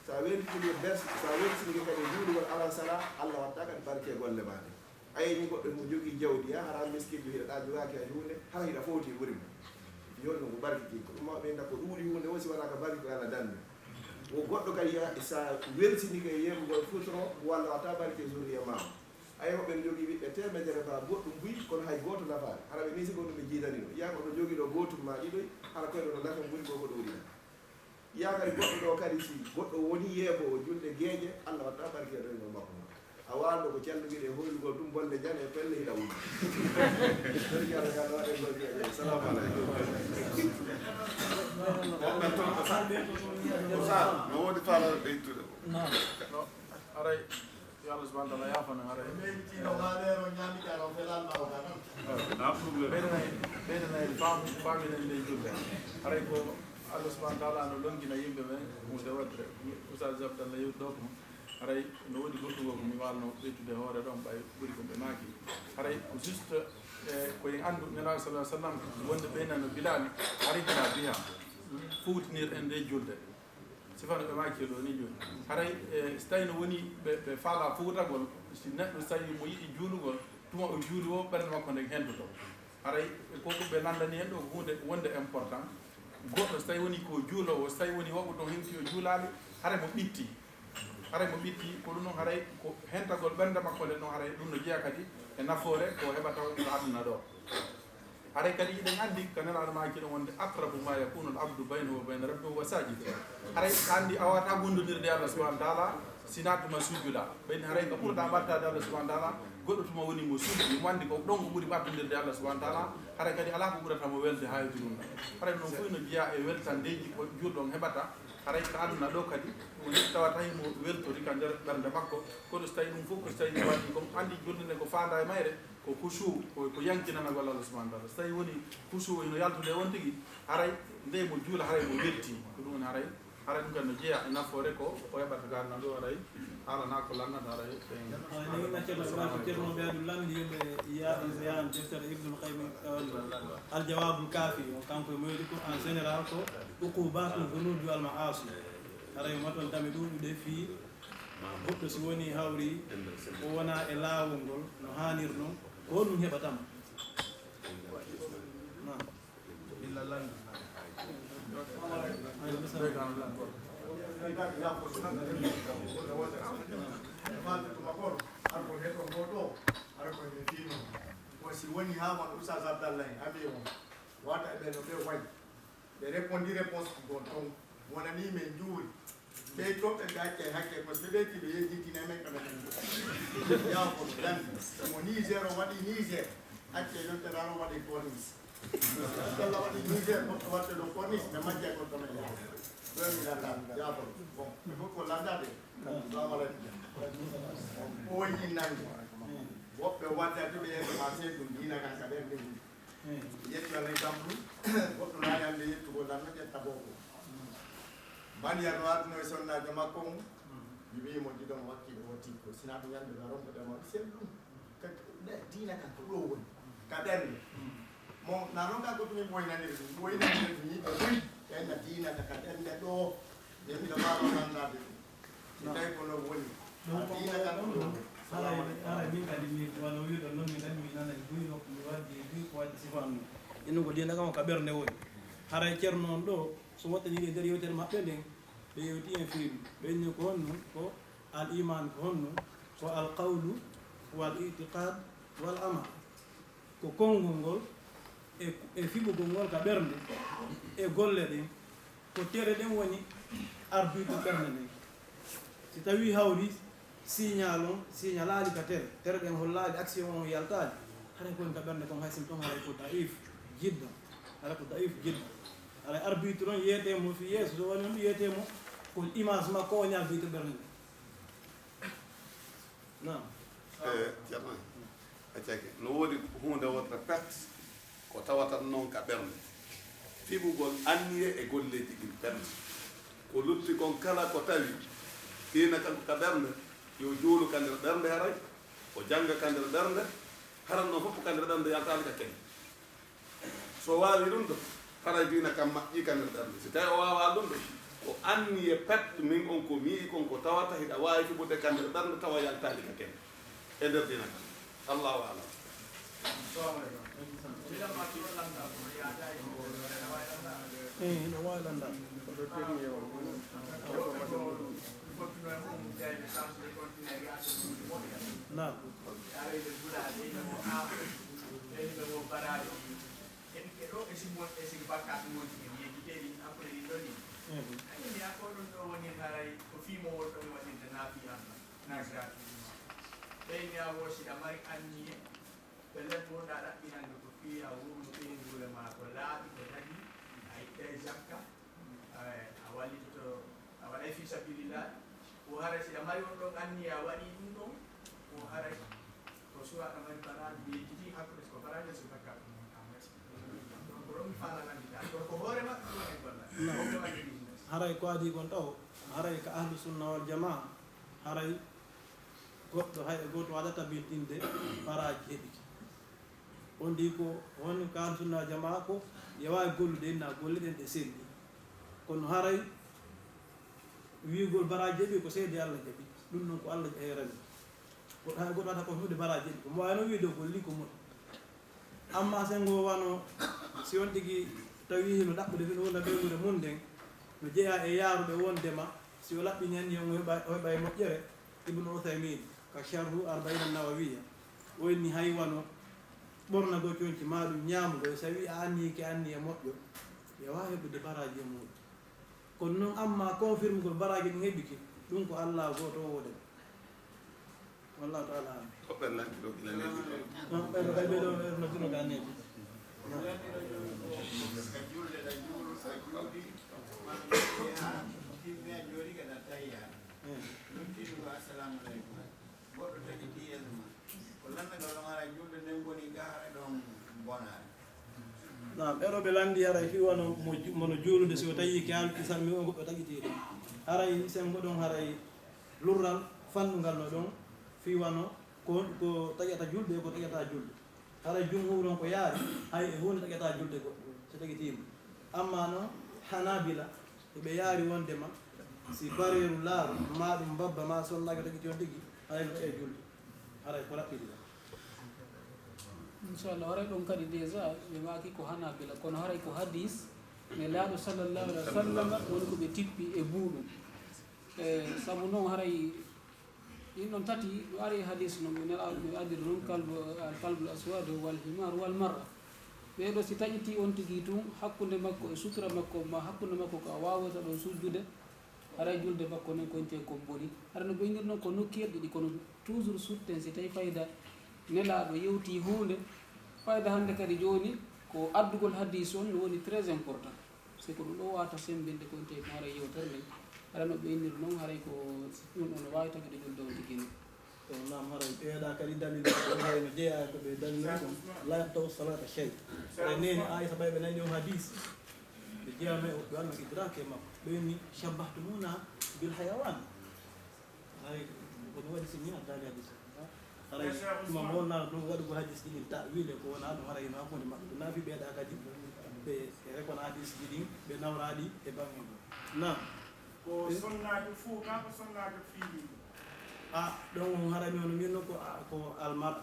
Sa weltini bers-, sa weltinike kadi e juulugol alansara, Allah watta kadi barke e golle maa ɗe. A yeñi goɗɗo himo jogii jawdi, haa hara miskinjo hiɗa ɗa jogaaki hay huunde, hara hiɗa fowti ɓuri mo. Yo ɗum ko barki ɗin. Ko ɗum mawɓe inda ko ɗuuɗi huunde o si wanaa ka barki ko Allah danni. Wo goɗɗo kadi ya-, sa weltinike e yeɓugol futuro, mo Allah watta barki e zurriya maa o. A yehi woɓɓe no jogii ɓiɓɓe teemedere ba goɗɗum buy, kono hay gooto nafaani. Hara ɓe nii si ko ɗum ɓe jiidani ɗum. Yaa ko ɗo jogii ɗo gootum maa ɗiɗoy, hara koy ɗo no nafa buy goo ko ɗuuɗi ɗan. Yaa kadi goɗɗo ɗo kadi si goɗɗo woni yeeboowo julde geeƴe, Allah watta barki e rewgol makko ngon. A waando ko callugel e hoylugol ɗum bonde jane e pelle hiɗa wuli. Barki Allah, yo Allah waɗe gol geeƴe. Salamu aleykum. Oustaz, no woodi faala ɓeydude ko? Naam. No, aray, yo Allah subhanahu wa ta'ala yaafana, aray. Ɓeyditiino waaleero ñaami ka ɗo felaan ma o ka tan. Naam. Ɓeydanay, ɓeydanay faamu, faaminen nde julde. Haray ko Allah subhanahu wa taala no longina yimɓe ɓen huunde wotere. Oustaz Abdallah yewti ɗo ko haray no woodi goɗɗungol ko mi waalno ɓeytude hoore ɗon, ɓay ɓuri ko ɓe maaki. Haray ko juste, e, ko en anndu Nelaaɗo sallallahu alaihi wasallam wonde ɓeynano Bilaali, arihna biha, fuutinir en nde julde. Sifano ɓe maaki ɗo ni jooni. Haray, e, so tawi no woni ɓe, ɓe faala fuutagol, si neɗɗo so tawi mo yiɗi juulugol, tuma o juuli o, ɓernde makko nden hentoto. Haray ko ko ɓe lanndani en ɗo ko huunde wonde important. Goɗɗo so tawi woni ko juuloowo, so tawi woni hoɓo ɗon hewti o juulaali, haray mo ɓitti. Haray mo ɓitti, ko ɗum noon haray ko hentagol ɓernde makko nden ɗon, haray ɗum no jeyaa kadi e nafoore ko heɓata ko aduna ɗo. Haray kadi hiɗen anndi ka Nelaaɗo maaki ɗon wonde aqrabu ma yakunu al abdu baynahu wa bayna rabbihi wa sajid. Haray a anndi a waawata gondondirde e Allah subhanahu wa taala sinaa tuma sujjuɗa. Ɓen haray ka ɓurɗa ɓattaade Allah subhanahu wa taala, goɗɗo tuma woni mo sujji, mo anndi ko ɗon ko ɓuri ɓattondirde e Allah subhanahu wa taala. Haray kadi alaa ko ɓurata mo welde haa e ɗum. Haray noon fof no jeyaa e weltandeeji ko juulɗo on heɓata. Haray ka aduna ɗo kadi, ko nde tawata himo weltori ka nder ɓernde makko. Kono so tawi ɗum fof ko so tawi waɗi ko anndi julde nde ko faanda e mayre, ko kusu, ko, ko yankinanagol Allah subhanahu wa taala. So tawi woni kusu hino yaltude on tigi, haray nde mo juula, haray mo welti. Ko ɗum woni haray, haray ɗum kadi no jeyaa e nafoore ko o heɓata ka aduna ɗo, haray haalana ko lannata, haray ɓen. Ay, ne wona Ceerno Ibrahima, Ceerno Ɓe Abdul Lamdi, yimɓe yaadi beyan deftere Ibnul Qayyim, Al Jawabul Kafi, on kanko e moydi ko en général ko uqubatul dhunubi wal ma'asi. Haray maton tami ɗuuɗuɗe fii goɗɗo si woni hawri o wona e laawol ngol no haanir non, ko honɗum heɓatamo? Naam. Illa lanɗe. Ay, bisimilla. Ko si woni haa won Oustaz Abdallah en, abi on, wata e ɓe no ɓe wayi. Ɓe répondi réponse ko toon. Wonani men njuuri. Ɓe toon ɓe ɓe accay hakke, parce que ɓe ɓe tiɓe yejjitine men kono men. Yaw ko ɓe dandi. Mo Niger o waɗi Niger. Accay yontere o waɗi corniche. Abdallah waɗi Niger, goɗɗo waɗde ɗo corniche, ɓe majjay goɗɗo men yaw. Ɗo mi landa, yaw ko. Bon, ɓe fof ko landade. Salamu aleykum. O yi nande. Woɓɓe waddata ɓe yeeso ma seeɗa ɗum diina kan ka ɓernde mum. Yetti Alla e kam ɗum, goɗɗo naani hannde yettugol tan no ƴetta boobo. Mbaniyat no arduno e sonnaajo makko mum, mi wi'i mo, "Ɗiɗo mo wakkiiɗo o tiggo, sinaa ɗum yande ɗo a ronkude mo, sel ɗum." Ka, ne, diina kan ko ɗo woni, ka ɓernde. Mo, na noon ka ko tumi ɓoynandir ɗum, ɓoynandir ɗum yimɓe buy, ɓen na diina ka, ka ɓernde ɗo. Min mi ɗo maa ɗo nanndaade ɗum. Mi tawi ko noon woni. Ɗum ko diina kan ɗum ɗum. Haray, haray min kadi mi, wano wi'uɗon noon, min kadi mi nanay buy nokku, mi waddi buy ko waɗi sifaan mum. Innu ko diina kan o ka ɓernde woni. Haray Ceerno on ɗo, so woɗɗaniiɗo e nder yewtere maɓɓe nden, ɓe yewti en fii ɗum. Ɓe inni ko honno, ko al iman ko honno, ko al qawlu wal itiqad wal amal. Ko konngol ngol e, e fiɓugol ngol ka ɓernde e golle ɗen. Ko tere ɗen woni arbitre ɓernde nden. Si tawi hawri signal on, signalaali ka tere, tere ɗen hollaali action on yaltaali, haray ko woni ka ɓernde kon hay sinno haray ko daif jiddan. Haray ko daif jiddan. Haray arbitre on yiyetee mo fi yeeso, so woni on yiyetee mo ko image makko woni arbitre ɓernde nden. Naam. E, Ceerno, a caki, no woodi huunde wotere pet ko tawata noon ka ɓernde. Fiɓugol anniye e golleeji ɗin pet. Ko lutti kon kala ko tawi diina kan ko ka ɓernde, yo juulu ka nder ɓernde haray, o jannga ka nder ɓernde, haran noon fof ko ka nder ɓernde yaltaali ka ken. So o waawi ɗum ɗo, haray diina kan maƴƴii ka nder ɓernde. Si tawi o waawaa ɗum ɗo, ko anniye pet min on ko mi yi'i kon ko tawata hiɗa waawi fiɓude ka nder ɓernde tawa yaltaali ka ken e nder diina kan. Allahu alam. Eh, hiɗa waawi lanndal. Naam. Ɓe ɗo e sigi mon, e sigi bakkaatu mon tigi, mi yejjitee ɗin, après ɗin ɗon ɗin. Mhm. Ayi, mi a ko ɗum ɗo woni haray ko fii mo wonɗo mi waɗirde naafi an, naafila ɗum. Ɓeyni a wo siɗa mari anniye, pellet wonɗa ɗaɓɓinande ko fii a wuurno ɓeynguure ma ko laaɓi, ko tagi, a ittay jakka, a, a wallitoto, a waɗay fii sabilillah. Ko haray siɗa mari on ɗon anniye a waɗi ɗum ɗon, ko haray Ko suwaka mari baraji ɓe yejjiti hakkude ko baraji so bakka ko mon kamati. Donc ko ɗum fala nandi tan ko ko hoore makko ko en golla. Ko ɓe waɗi business. Haray ko adii kon taw, haray ka ahlu sunna wal jamaa, haray goɗɗo hay e gooto waɗata tabintinde baraji heɓiki. On di ko on ka ahlu sunna wal jamaa ko yo waawi gollude inna golle ɗen ɗe selli. Kono haray wiigol baraji jaɓi ko seede Allah jaɓi. Ɗum noon ko Allah heerani. Goɗɗo hay goɗɗo waɗata ko huunde baraji jaɓi. Ko mo wayno wiide o golli ko moƴƴi. Amma sen ngo wano si on tigi tawi hino ɗaɓɓude fino wona ɓeyngude mum nden, no jeyaa e yaaruɓe wondema si o laɓɓini anniya on o heɓa, o heɓa e moƴƴere. Ibnu Uthaymin ka Sharhu Arbaina Nawawiya, o inni hay wano ɓornagol conci ma ɗum ñaamugol, so a wi a anniyi ke anniya moƴƴo, yo waawi heɓude baraji e muɗum. Kono noon amma confirmugol baraji ɗum heɓike, ɗum ko Allah gooto o woodani. Wallahu taala alam. Hoɓɓe lanti ɗo ina neeɓi ɗo. Ah, ɓeɗo kay ɓeɗo ɓeɗo no duno ka neeɓi. Ka julde ɗa juulu sa juuɗi ma ɓe haa timmi a jooɗi ka ɗa tayya. Eh. Ɗum tiiɗugo assalamu aleykum. Goɗɗo tagi ti yeeso ma. Ko lanndagol ɗon hara julde nden boni ka hara ɗon bonaare. Naam, ɓeɗo ɓe lanndi haray fii wano mo ju-, mono juulude si o tawi ke al isan mi on goɗɗo tagitiiɗo. Haray sen goɗon haray lurral fannungal no ɗon fii wano ko, ko taƴata julde e ko taƴata julde. Haray jumhuur on ko yaari hay e huunde taƴata julde goɗɗo so tagitiima. Amma noon Hanabila eɓe yaari wondema si bareeru laaru ma ɗum babba ma sonnaajo tagiti on tigi haray no taƴa julde. Haray ko raɓɓiɗi ɗon. Inchallah, haray ɗon kadi déjà ɓe maaki ko Hanabila, kono haray ko hadis Nelaaɗo sallallahu alaihi wa sallam woni ko ɓe tippi e buuɗum. E sabu noon haray ɗin ɗon tati no ari e hadis noon ɓe Nelaaɗo ɓe adiri noon kalbu, al kalbul aswad wal himar wal mar'a. Ɓee ɗo si taƴiti on tigi tun hakkunde makko e sutura makko ma hakkunde makko ko a waawata ɗon sujjude, haray julde makko nden ko wonti kon boni. Hara no ɓe innir noon ko nokkeeli ɗiɗi, kono toujours sutten si tawi fayda Nelaaɗo yewti huunde, fayda hannde kadi jooni ko addugol hadis on no woni très important. Si ko ɗum ɗo wata semmbinde ko wonti ko haray yewtere nden. Hara no ɓe innir noon haray ko ɗum ɗo no waawi tagude julde on tigi noon. Eyi, naam, haray ɓeeɗa kadi dalil ko haray no jeyaa ko ɓe dalil kon, la yaqta'u salata shay. Haray neene Aisha ɓay ɓe nani o hadis. Ɓe jeyaa men o ɓe wanno idrake makko. Ɓe ni shabbahtumuna bil hayawan. Haray ko ɗum waɗi sinni a daali hadis. Haray tuma mo wonna ɗum waɗugol hadis ɗin ta'wile ko wona ɗum haray no hakkunde maɓɓe. Ɗum naafi ɓeeɗa kadi ɓe e rekon hadis ɗin ɓe nawraɗi e bange ɗum. Naam. Ko sonnaajo fuu kaa ko sonnaajo fiiliiɗo? A ɗon on harani on min ko, a, ko almara.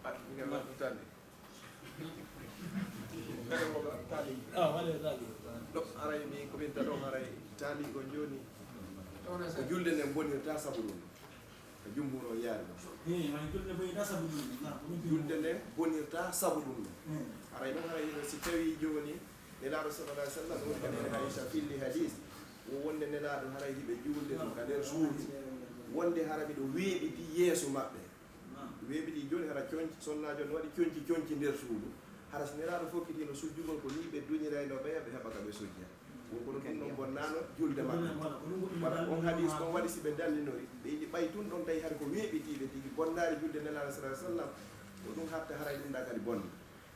A, min ngal waɗi taali. Kare mo ga taali. A, waɗe taali. Ɗo haray mi ko min taɗo haray taali ko jooni. Ko julde nden bonirta sabu ɗum. Ko jumhur o yaari ɗo. He, hay julde bonirta sabu ɗum. Na, ko min julde nden bonirta sabu ɗum. Hmm. Haray ɗon haray hino si tawi jooni Nelaaɗo sallallahu alaihi wasallam woni ka nene Aisha filli hadis. Wo wonde Nelaaɗo haray hiɓe juulde ɗum ka nder suudu. Wonde hara miɗo weeɓiti yeeso maɓɓe. Weeɓiti jooni hara conci, sonnaajo no waɗi conci conci nder suudu. Hara si Nelaaɗo fokkitiino sujjugol ko nii ɓe duñiraynoo ɓeya ɓe heɓa ka ɓe sujja. Won kono ɗum ɗon bonnaano julde maɓɓe. Wala on hadis on waɗi si ɓe dallinori. Ɓe yiɗi ɓay tun ɗon tawi hari ko weeɓitiiɓe tigi bonnaari julde Nelaaɗo sallallahu alaihi wasallam. Ko ɗum hatta haray ɗum ɗa kadi bonna.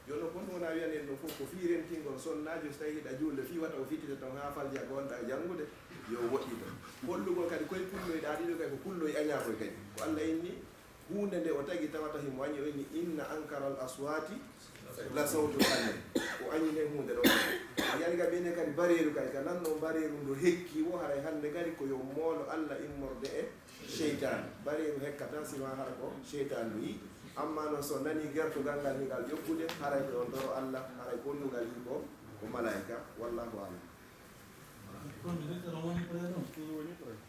Jooni noon, kon ɗum wonaa wiyanen ɗum fof ko fii rentingol sonnaajo, so tawii hiɗa juulde fii wata o fittita toon haa falja ko wonɗaa janngude, yo o woɗɗito. Hollugol kadi koye kulloy ɗaa ɗiɗo kay ko kulloy añaakoy kadi. Ko Alla inni, huunde nde o tagi tawata himo añi, o inni, "Inna ankaral aswaati la sawtul hamir." O añi nden huunde ɗo. O yani ka ɓeyne kadi bareeru kay, ka nanno bareeru ndo hekki wo haray hannde kadi ko yo moolo Alla immorde e Seytaane, bareeru hekkata, si ma hara ko seytaane no yiɗi. Amma noon, so nanii gertogal ngal, hingal ƴokkude, haray ko on toro Alla, haray ko ndugal yii ko, ko malaa'ika. Wallahu a'lam. Kono directeur o woni prêt ɗum?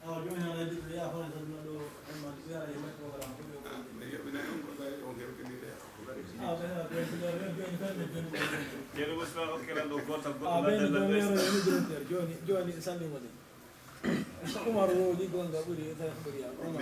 Awa, jooni hara e ɓiɓɓe yaha fana tan ɗo, e ma, si ara e metro wala ko ɓe ko. Ɓe yoɓi na ɗum ko bari on heɓi ni de. Awa, ɓe, ɓe, ɓe, ɓe, jooni tan ɓe jooni ko. Ceerno Ousmane, okke lan ɗo gootal goɗɗo. Awa, ɓe no jooni, jooni, jooni, salmini. Umar woodi gonga ɓuri, ɓuri am. Umar.